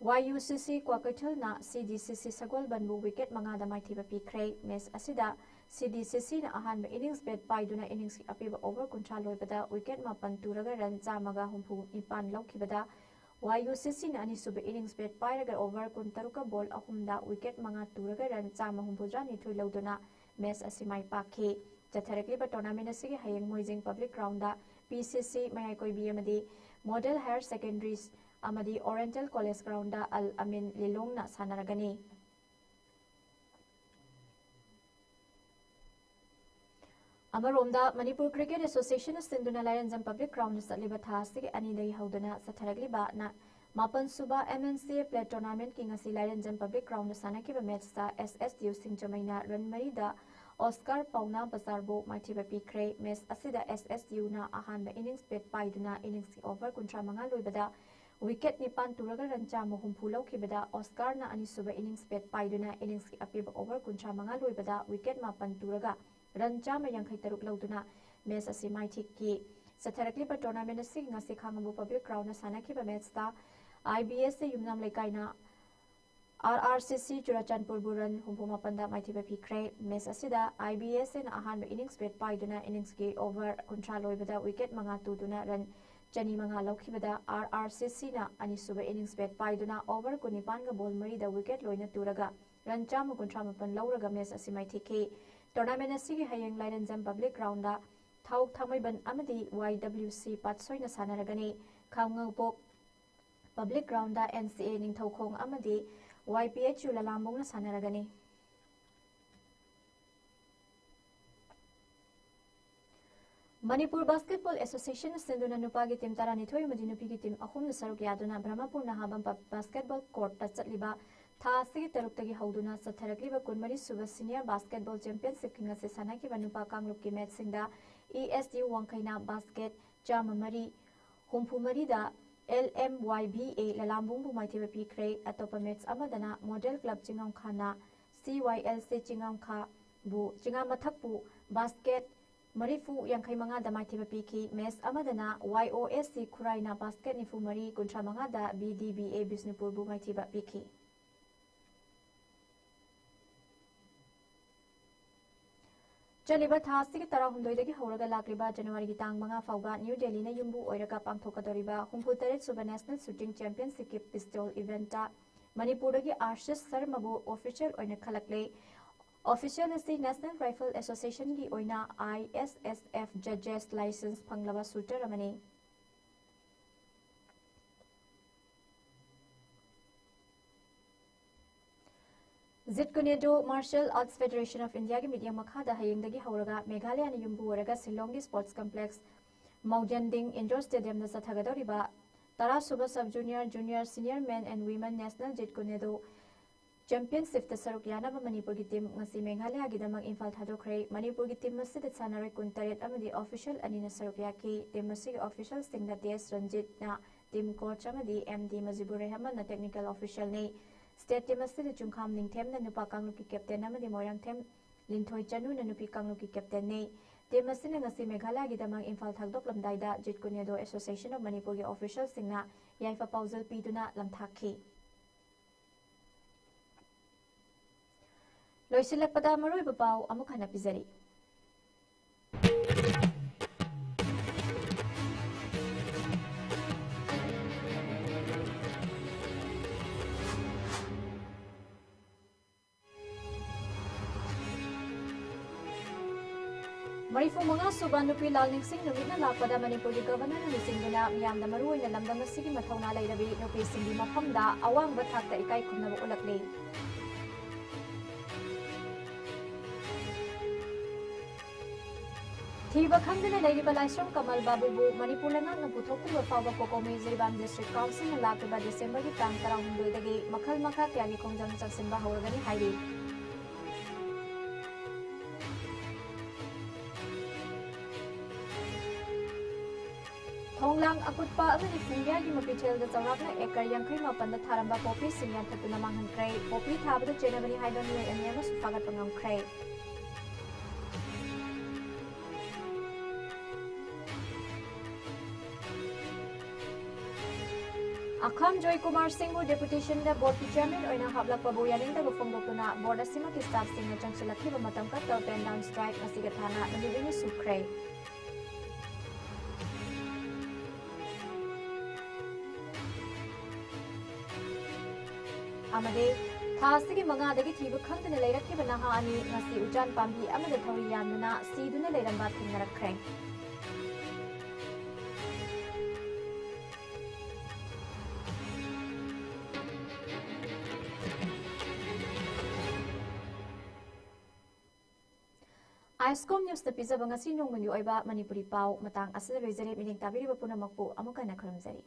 YUCC ꯀ꯭ꯋꯥꯀꯩꯊꯦꯜꯅ CDCC ꯁꯒꯣꯜꯕꯟꯕꯨ wicket ꯃꯉꯥꯗ ꯃꯥꯏꯊꯤꯕ ꯄꯤꯈ꯭ꯔꯦ꯫ ꯃꯦꯆ ꯑꯁꯤꯗ CDCCꯅ ꯑꯍꯥꯟꯕ innings bat ꯄꯥꯏꯗꯨꯅ innings ꯑꯄꯤꯕ over ꯀꯨꯟꯊ꯭ꯔꯥ ꯂꯣꯏꯕꯗ wicket ꯃꯥꯄꯟ ꯇꯨꯔꯒ run ꯆꯥꯝꯃꯒ ꯍꯨꯝꯐꯨ ꯅꯤꯄꯥꯟ ꯂꯧꯈꯤꯕꯗ, YUCCꯅ ꯑꯅꯤꯁꯨꯕ innings bat ꯄꯥꯏꯔꯒ over ꯀꯨꯟꯇꯔꯨꯛꯀ ball ꯑꯍꯨꯝꯗ wicket ꯃꯉꯥ ꯇꯨꯔꯒ run ꯆꯥꯝꯃ ꯍꯨꯝꯐꯨꯇꯔꯥꯅꯤꯊꯣꯏ ꯂꯧꯗꯨꯅ ꯃꯦꯆ ꯑꯁꯤ ꯃꯥꯏ ꯄꯥꯛꯈꯤ꯫ ꯆꯠꯊꯔꯛꯂꯤꯕ tournament ꯑꯁꯤꯒꯤ ꯍꯌꯦꯡ ꯃꯣꯏꯖꯤꯡ Public Groundꯗ PCC ꯃꯌꯥꯏ ꯀꯣꯏꯕꯤ ꯑꯃꯗꯤ Model Higher Secondaries ꯑꯃꯗꯤ Oriental College Groundꯗ ꯑꯜ ꯑꯃꯤꯟ ꯂꯤꯂꯣꯡꯅ ꯁꯥꯟꯅꯔꯒꯅꯤ꯫ ꯑꯃꯔꯣꯝꯗ, ꯃꯅꯤꯄꯨꯔ Cricket Associationꯅ ꯁꯤꯟꯗꯨꯅ ꯂꯥꯏꯔꯦꯟꯖꯝ Public Groundꯗ ꯆꯠꯂꯤꯕ ꯊꯥ ꯑꯁꯤꯒꯤ ꯑꯅꯤꯗꯒꯤ ꯍꯧꯗꯨꯅ ꯆꯠꯊꯔꯛꯂꯤꯕ ꯅ-, ꯃꯥꯄꯟꯁꯨꯕ MNCA Plate Tournamentꯀꯤ ꯉꯁꯤ ꯂꯥꯏꯔꯦꯟꯖꯝ Public Groundꯗ ꯁꯥꯟꯅꯈꯤꯕ ꯃꯦꯆꯇ SSDU ꯁꯤꯡꯖꯃꯩꯅ run ꯃꯔꯤꯗ Oscar ꯄꯥꯎꯅꯥ ꯕꯖꯥꯔꯕꯨ ꯃꯥꯏꯊꯤꯕ ꯄꯤꯈ꯭ꯔꯦ꯫ ꯃꯦꯆ ꯑꯁꯤꯗ SSDUꯅ ꯑꯍꯥꯟꯕ innings bat ꯄꯥꯏꯗꯨꯅ innings over ꯀꯨꯟꯊ꯭ꯔꯥ ꯃꯉꯥ ꯂꯣꯏꯕꯗ wicket ꯅꯤꯄꯥꯟ ꯇꯨꯔꯒ run ꯆꯥꯝꯃ ꯍꯨꯝꯐꯨ ꯂꯧꯈꯤꯕꯗ, Oscarꯅ ꯑꯅꯤꯁꯨꯕ innings bat ꯄꯥꯏꯗꯨꯅ innings ꯑꯄꯤꯕ over ꯀꯨꯟꯊ꯭ꯔꯥ ꯃꯉꯥ ꯂꯣꯏꯕꯗ wicket ꯃꯥꯄꯟ ꯇꯨꯔꯒ run ꯆꯥꯝꯃ ꯌꯥꯡꯈꯩ ꯇꯔꯨꯛ ꯂꯧꯗꯨꯅ ꯃꯦꯆ ꯑꯁꯤ ꯃꯥꯏꯊꯤꯈꯤ꯫ ꯆꯠꯊꯔꯛꯂꯤꯕ tournament ꯑꯁꯤꯒꯤ ꯉꯁꯤ ꯈꯥꯉꯕꯣꯛ Public Groundꯗ ꯁꯥꯟꯅꯈꯤꯕ ꯃꯦꯆꯇ IBSA ꯌꯨꯝꯅꯥꯝ ꯂꯩꯀꯥꯏꯅ ꯑꯥꯔ ꯑꯥꯔ ꯁꯤ ꯁꯤ ꯆꯨꯔꯥꯆꯥꯟꯄꯨꯔꯕꯨ ꯔꯟ ꯍꯨꯝꯐꯨ ꯃꯥꯄꯟꯗ ꯃꯥꯏꯊꯤꯕ ꯄꯤꯈ꯭ꯔꯦ꯫ ꯃꯦꯆ ꯑꯁꯤꯗ ꯑꯥꯏ ꯕꯤ ꯑꯦꯁ ꯑꯦꯅ ꯑꯍꯥꯟꯕ ꯏꯅꯤꯡꯁ ꯕꯦꯠ ꯄꯥꯏꯗꯨꯅ ꯏꯅꯤꯡꯁꯀꯤ ꯑꯣꯚꯔ ꯀꯨꯟꯊ꯭ꯔꯥ ꯂꯣꯏꯕꯗ ꯋꯤꯀꯦꯠ ꯃꯉꯥ ꯇꯨꯗꯨꯅ ꯔꯟ ꯆꯅꯤ ꯃꯉꯥ ꯂꯧꯈꯤꯕꯗ, ꯑꯥꯔ ꯑꯥꯔ ꯁꯤ ꯁꯤꯅ ꯑꯅꯤꯁꯨꯕ ꯏꯅꯤꯡꯁ ꯕꯦꯠ ꯄꯥꯏꯗꯨꯅ ꯑꯣꯚꯔ ꯀꯨꯟꯅꯤꯄꯥꯟꯒ ꯕꯣꯜ ꯃꯔꯤꯗ ꯋꯤꯀꯦꯠ ꯂꯣꯏꯅ ꯇꯨꯔꯒ ꯔꯟ ꯆꯥꯝꯃ ꯀꯨꯟꯊ꯭ꯔꯥ ꯃꯥꯄꯟ ꯂꯧꯔꯒ ꯃꯦꯆ ꯑꯁꯤ ꯃꯥꯏꯊꯤꯈꯤ꯫ ꯇꯣꯔꯅꯥꯃꯦꯟ ꯑꯁꯤꯒꯤ ꯍꯌꯦꯡ ꯂꯥꯏꯔꯦꯟꯖꯝ ꯄꯕ꯭ꯂꯤꯛ ꯒ꯭ꯔꯥꯎꯟꯗ ꯊꯥꯎ ꯊꯥꯡꯃꯩꯕꯟ ꯑꯃꯗꯤ ꯋꯥꯏ ꯗꯕ꯭ꯂꯤꯎ ꯁꯤ ꯄꯥꯠꯁꯣꯏꯅ ꯁꯥꯟꯅꯔꯒꯅꯤ꯫ Khangabok public ground N C A Ningthoukhong ꯑꯃꯗꯤ ꯋꯥꯏ ꯄꯤ ꯑꯩꯆ ꯌꯨ ꯂꯂꯥꯝꯕꯨꯡꯅ ꯁꯥꯟꯅꯔꯒꯅꯤ꯫ ꯃꯅꯤꯄꯨꯔ ꯕꯥꯁꯀꯦꯠꯕꯣꯜ ꯑꯦꯁꯣꯁꯤꯌꯦꯁꯟꯅ ꯁꯤꯟꯗꯨꯅ ꯅꯨꯄꯥꯒꯤ ꯇꯤꯝ ꯇꯔꯥꯅꯤꯊꯣꯏ ꯑꯃꯗꯤ ꯅꯨꯄꯤꯒꯤ ꯇꯤꯝ ꯑꯍꯨꯝꯅ ꯁꯔꯨꯛ ꯌꯥꯗꯨꯅ ꯕ꯭ꯔꯍꯃꯄꯨꯔ ꯅꯍꯥꯕꯝ ꯕ-, ꯕꯥꯁꯀꯦꯠꯕꯣꯜ ꯀꯣꯔꯠꯇ ꯆꯠꯂꯤꯕ ꯊꯥ ꯑꯁꯤꯒꯤ ꯇꯔꯨꯛꯇꯒꯤ ꯍꯧꯗꯨꯅ ꯆꯠꯊꯔꯛꯂꯤꯕ ꯀꯨꯟꯃꯔꯤ ꯁꯨꯕ ꯁꯤꯅꯤꯌꯔ ꯕꯥꯁꯀꯦꯠꯕꯣꯜ ꯆꯦꯝꯄꯤꯌꯟꯁꯤꯞꯀꯤ ꯉꯁꯤ ꯁꯥꯟꯅꯈꯤꯕ ꯅꯨꯄꯥ ꯀꯥꯡꯂꯨꯞꯀꯤ ꯃꯦꯠꯁꯁꯤꯡꯗ ꯏ ꯑꯦꯁ ꯌꯨ ꯋꯥꯡꯈꯩꯅ ꯕꯥꯁꯀꯦꯠ ꯆꯥꯝꯃ ꯃꯔꯤ, ꯍꯨꯝꯐꯨ ꯃꯔꯤꯗ L M Y V A ꯂꯂꯥꯝꯕꯨꯡꯕꯨ ꯃꯥꯏꯊꯤꯕ ꯄꯤꯈ꯭ꯔꯦ꯫ ꯑꯇꯣꯞꯄ ꯃꯦꯠꯁ ꯑꯃꯗꯅ ꯃꯣꯗꯦꯜ ꯀ꯭ꯂꯕ ꯆꯤꯡꯉꯝꯈꯥꯅ ꯁꯤ ꯋꯥꯏ ꯑꯦꯜ ꯁꯤ ꯆꯤꯡꯉꯝꯈꯥꯕꯨ, ꯆꯤꯡꯉꯥꯃꯊꯛꯄꯨ ꯕꯥꯁꯀꯦꯠ ꯃꯔꯤꯐꯨ ꯌꯥꯡꯈꯩ ꯃꯉꯥꯗ ꯃꯥꯏꯊꯤꯕ ꯄꯤꯈꯤ꯫ ꯃꯦꯠꯁ ꯑꯃꯗꯅ ꯋꯥꯏ ꯑꯣ ꯑꯦꯁ ꯁꯤ ꯈꯨꯔꯥꯏꯅ ꯕꯥꯁꯀꯦꯠ ꯅꯤꯐꯨ ꯃꯔꯤ, ꯀꯨꯟꯊ꯭ꯔꯥ ꯃꯉꯥꯗ ꯕꯤ ꯗꯤ ꯕꯤ ꯑꯦ ꯕꯤꯁꯅꯨꯄꯨꯔꯕꯨ ꯃꯥꯏꯊꯤꯕ ꯄꯤꯈꯤ꯫ ꯆꯠꯂꯤꯕ ꯊꯥ ꯑꯁꯤꯒꯤ ꯇꯔꯥꯍꯨꯝꯗꯣꯏꯗꯒꯤ ꯍꯧꯔꯒ ꯂꯥꯛꯂꯤꯕ ꯖꯅꯋꯥꯔꯤꯒꯤ ꯇꯥꯡ ꯃꯉꯥ ꯐꯥꯎꯕ ꯅ꯭ꯌꯨ ꯗꯦꯜꯂꯤꯅ ꯌꯨꯝꯕꯨ ꯑꯣꯏꯔꯒ ꯄꯥꯡꯊꯣꯛꯀꯗꯧꯔꯤꯕ ꯍꯨꯝꯐꯨ ꯇꯔꯦꯠ ꯁꯨꯕ ꯅꯦꯁꯅꯦꯜ ꯁꯨꯇꯤꯡ ꯆꯦꯝꯄꯤꯌꯟꯁꯤꯞꯀꯤ ꯄꯤꯁꯇꯣꯜ ꯏꯚꯦꯟꯠꯇ ꯃꯅꯤꯄꯨꯔꯗꯒꯤ ꯑꯥꯔꯁꯤꯁ ꯁꯔꯃꯕꯨ ꯑꯣꯐꯤꯁꯤꯌꯦꯜ ꯑꯣꯏꯅ ꯈꯜꯂꯛꯂꯦ꯫ ꯑꯣꯐꯤꯁꯤꯌꯦꯜ ꯑꯁꯤ ꯅꯦꯁꯅꯦꯜ ꯔꯥꯏꯐꯜ ꯑꯦꯁꯣꯁꯤꯌꯦꯁꯟꯒꯤ ꯑꯣꯏꯅ ꯑꯥꯏ ꯑꯦꯁ ꯑꯦꯁ ꯑꯦꯐ ꯖꯖꯦꯁ ꯂꯥꯏꯁꯦꯟꯁ ꯐꯪꯂꯕ ꯁꯨꯇꯔ ꯑꯃꯅꯤ꯫ Jeet Kune Do martial arts federation of ꯏꯟꯗꯤꯌꯥꯒꯤ ꯃꯤꯠꯌꯦꯡ ꯃꯈꯥꯗ ꯍꯌꯦꯡꯗꯒꯤ ꯍꯧꯔꯒ ꯃꯦꯘꯥꯂꯌꯅ ꯌꯨꯝꯕꯨ ꯑꯣꯏꯔꯒ ꯁꯤꯂꯣꯡꯒꯤ ꯁ꯭ꯄꯣꯔꯠꯁ ꯀꯝꯄ꯭ꯂꯦꯛꯁ ꯃꯧꯖꯦꯟꯗꯤꯡ ꯏꯟꯗꯣꯔ ꯁ꯭ꯇꯦꯗꯤꯌꯝꯗ ꯆꯠꯊꯒꯗꯧꯔꯤꯕ ꯇꯔꯥ ꯁꯨꯕ ꯁꯕ junior, junior, senior men and women national Jeet Kune Do ꯆꯦꯝꯄꯤꯌꯟꯁꯤꯞꯇ ꯁꯔꯨꯛ ꯌꯥꯅꯕ ꯃꯅꯤꯄꯨꯔꯒꯤ ꯇꯤꯝ ꯉꯁꯤ ꯃꯦꯘꯥꯂꯌꯒꯤꯗꯃꯛ ꯏꯝꯐꯥꯜ ꯊꯥꯗꯣꯛꯈ꯭ꯔꯦ꯫ ꯃꯅꯤꯄꯨꯔꯒꯤ ꯇꯤꯝ ꯑꯁꯤꯗ ꯁꯥꯟꯅꯔꯣꯏ ꯀꯨꯟꯇꯔꯦꯠ ꯑꯃꯗꯤ ꯑꯣꯐꯤꯁꯤꯌꯦꯜ ꯑꯅꯤꯅ ꯁꯔꯨꯛ ꯌꯥꯈꯤ꯫ ꯇꯤꯝ ꯑꯁꯤꯒꯤ ꯑꯣꯐꯤꯁꯤꯌꯦꯜꯁꯤꯡꯗ ꯇꯤ ꯑꯦꯁ ꯔꯟꯖꯤꯠꯅ ꯇꯤꯝ ꯀꯣꯆ ꯑꯃꯗꯤ ꯑꯦꯝ ꯗꯤ ꯃꯖꯤꯕꯨꯔ ꯔꯦꯍꯃꯟꯅ ꯇꯦꯛꯅꯤꯀꯦꯜ ꯑꯣꯐꯤꯁꯤꯌꯦꯜꯅꯤ꯫ ꯁ꯭ꯇꯦꯠ ꯇꯤꯝ ꯑꯁꯤꯗ ꯆꯨꯡꯈꯥꯝ ꯅꯤꯡꯊꯦꯝꯅ ꯅꯨꯄꯥ ꯀꯥꯡꯂꯨꯞꯀꯤ ꯀꯦꯞꯇꯦꯟ ꯑꯃꯗꯤ ꯃꯣꯏꯔꯥꯡꯊꯦꯝ ꯂꯤꯟꯊꯣꯏ ꯆꯅꯨꯅ ꯅꯨꯄꯤ ꯀꯥꯡꯂꯨꯞꯀꯤ ꯀꯦꯞꯇꯦꯟꯅꯤ꯫ ꯇꯤꯝ ꯑꯁꯤꯅ ꯉꯁꯤ ꯃꯦꯘꯥꯂꯌꯒꯤꯗꯃꯛ ꯏꯝꯐꯥꯜ ꯊꯥꯗꯣꯛꯂꯝꯗꯥꯏꯗ ꯖꯤꯠ ꯀꯨꯅꯦꯗꯣ ꯑꯦꯁꯣꯁꯤꯌꯦꯁꯟ ꯑꯣꯐ ꯃꯅꯤꯄꯨꯔꯒꯤ ꯑꯣꯐꯤꯁꯤꯌꯦꯜꯁꯤꯡꯅ ꯌꯥꯏꯐ ꯄꯥꯎꯖꯦꯜ ꯄꯤꯗꯨꯅ ꯂꯝꯊꯥꯛꯈꯤ꯫ ꯂꯣꯏꯁꯤꯜꯂꯛꯄꯗ ꯃꯔꯨꯑꯣꯏꯕ ꯄꯥꯎ ꯑꯃꯨꯛ ꯍꯟꯅ ꯄꯤꯖꯔꯤ꯫ ꯃꯔꯤꯐꯨ ꯃꯉꯥ ꯁꯨꯕ ꯅꯨꯄꯤ ꯂꯥꯜꯅꯤꯡꯁꯤꯡ ꯅꯨꯃꯤꯠꯅ ꯂꯥꯛꯄꯗ ꯃꯅꯤꯄꯨꯔꯒꯤ ꯒꯚꯔꯅꯔꯅ ꯂꯨꯆꯤꯡꯗꯨꯅ ꯃꯤꯌꯥꯝꯅ ꯃꯔꯨꯑꯣꯏꯅ ꯂꯝꯗꯝ ꯑꯁꯤꯒꯤ ꯃꯊꯧꯅꯥ ꯂꯩꯔꯕꯤ ꯅꯨꯄꯤꯁꯤꯡꯒꯤ ꯃꯐꯝꯗ ꯑꯋꯥꯡꯕ ꯊꯥꯛꯇ ꯏꯀꯥꯏ ꯈꯨꯝꯅꯕ ꯎꯠꯂꯛꯂꯤ꯫ ꯊꯤꯕ ꯈꯪꯗꯅ ꯂꯩꯔꯤꯕ ꯂꯥꯏꯁ꯭ꯔꯝ ꯀꯃꯜ ꯕꯥꯕꯨꯕꯨ ꯃꯅꯤꯄꯨꯔ ꯂꯩꯉꯥꯛꯅ ꯄꯨꯊꯣꯛꯇ꯭ꯔꯤꯕ ꯐꯥꯎꯕ ꯀꯣꯀꯣꯃꯤ ꯖꯤꯔꯤꯕꯥꯝ ꯗꯤꯁꯇ꯭ꯔꯤꯛ ꯀꯥꯎꯟꯁꯤꯜꯅ ꯂꯥꯛꯂꯤꯕ ꯗꯤꯁꯦꯝꯕꯔꯒꯤ ꯇꯥꯡ ꯇꯔꯥꯍꯨꯝꯗꯣꯏꯗꯒꯤ ꯃꯈꯜ ꯃꯈꯥ ꯀꯌꯥꯒꯤ ꯈꯣꯡꯖꯪ ꯆꯪꯁꯤꯟꯕ ꯍꯧꯔꯒꯅꯤ ꯍꯥꯏꯔꯤ꯫ ꯊꯣꯡꯂꯥꯡ ꯑꯀꯨꯠꯄ ꯑꯃꯗꯤ ꯐꯨꯡꯗꯤꯌꯥꯒꯤ ꯃꯄꯤꯊꯦꯜꯗ ꯆꯥꯎꯔꯥꯛꯅ ꯑꯦꯀꯔ ꯌꯥꯡꯈꯩ ꯃꯥꯄꯟꯗ ꯊꯥꯔꯝꯕ ꯄꯣꯄꯤꯁꯤꯡ ꯌꯥꯟꯊꯠꯇꯨꯅ ꯃꯥꯡꯍꯟꯈ꯭ꯔꯦ꯫ ꯄꯣꯄꯤ ꯊꯥꯕꯗ ꯆꯦꯟꯅꯕꯅꯤ ꯍꯥꯏꯕ ꯃꯤꯑꯣꯏ ꯑꯅꯤ ꯑꯃꯁꯨ ꯐꯥꯒꯠꯄ ꯉꯝꯈ꯭ꯔꯦ꯫ ꯑꯈꯥꯝ ꯖꯣꯏꯀꯨꯃꯥꯔ ꯁꯤꯡꯕꯨ ꯗꯦꯄꯨꯇꯦꯁꯟꯗ ꯕꯣꯔꯗꯀꯤ ꯆꯤꯌꯔꯃꯦꯟ ꯑꯣꯏꯅ ꯍꯥꯞꯂꯛꯄꯕꯨ ꯌꯥꯅꯤꯡꯗꯕ ꯐꯣꯡꯗꯣꯛꯇꯨꯅ ꯕꯣꯔꯗ ꯑꯁꯤꯃꯛꯀꯤ ꯁ꯭ꯇꯥꯐꯁꯤꯡꯅ ꯆꯪꯁꯤꯜꯂꯛꯈꯤꯕ ꯃꯇꯝ ꯀꯠꯇ ꯄꯦꯟ ꯗꯥꯎꯟ ꯁ꯭ꯇ꯭ꯔꯥꯏꯛ ꯉꯁꯤꯒ ꯊꯥꯅ ꯅꯨꯃꯤꯠ ꯅꯤꯅꯤ ꯁꯨꯈ꯭ꯔꯦ꯫ ꯑꯃꯗꯤ ꯊꯥ ꯑꯁꯤꯒꯤ ꯃꯉꯥꯗꯒꯤ ꯊꯤꯕ ꯈꯪꯗꯅ ꯂꯩꯔꯛꯈꯤꯕ ꯅꯍꯥ ꯑꯅꯤ ꯉꯁꯤ ꯎꯆꯥꯟ ꯄꯥꯝꯕꯤ ꯑꯃꯗ ꯊꯧꯔꯤ ꯌꯥꯟꯗꯨꯅ ꯁꯤꯗꯨꯅ ꯂꯩꯔꯝꯕ ꯊꯦꯡꯅꯔꯛꯈ꯭ꯔꯦ꯫ ꯑꯥꯏꯁꯀꯣꯝ ꯅ꯭ꯌꯨꯁꯇ ꯄꯤꯖꯕ ꯉꯁꯤ ꯅꯣꯡꯃꯒꯤ ꯑꯣꯏꯕ ꯃꯅꯤꯄꯨꯔꯤ ꯄꯥꯎ ꯃꯇꯥꯡ ꯑꯁꯤꯗ ꯂꯣꯏꯖꯔꯦ꯫ ꯃꯤꯠꯌꯦꯡ ꯇꯥꯕꯤꯔꯤꯕ ꯄꯨꯝꯅꯃꯛꯄꯨ ꯑꯃꯨꯛ ꯍꯟꯅ ꯈꯨꯔꯨꯝꯖꯔꯤ꯫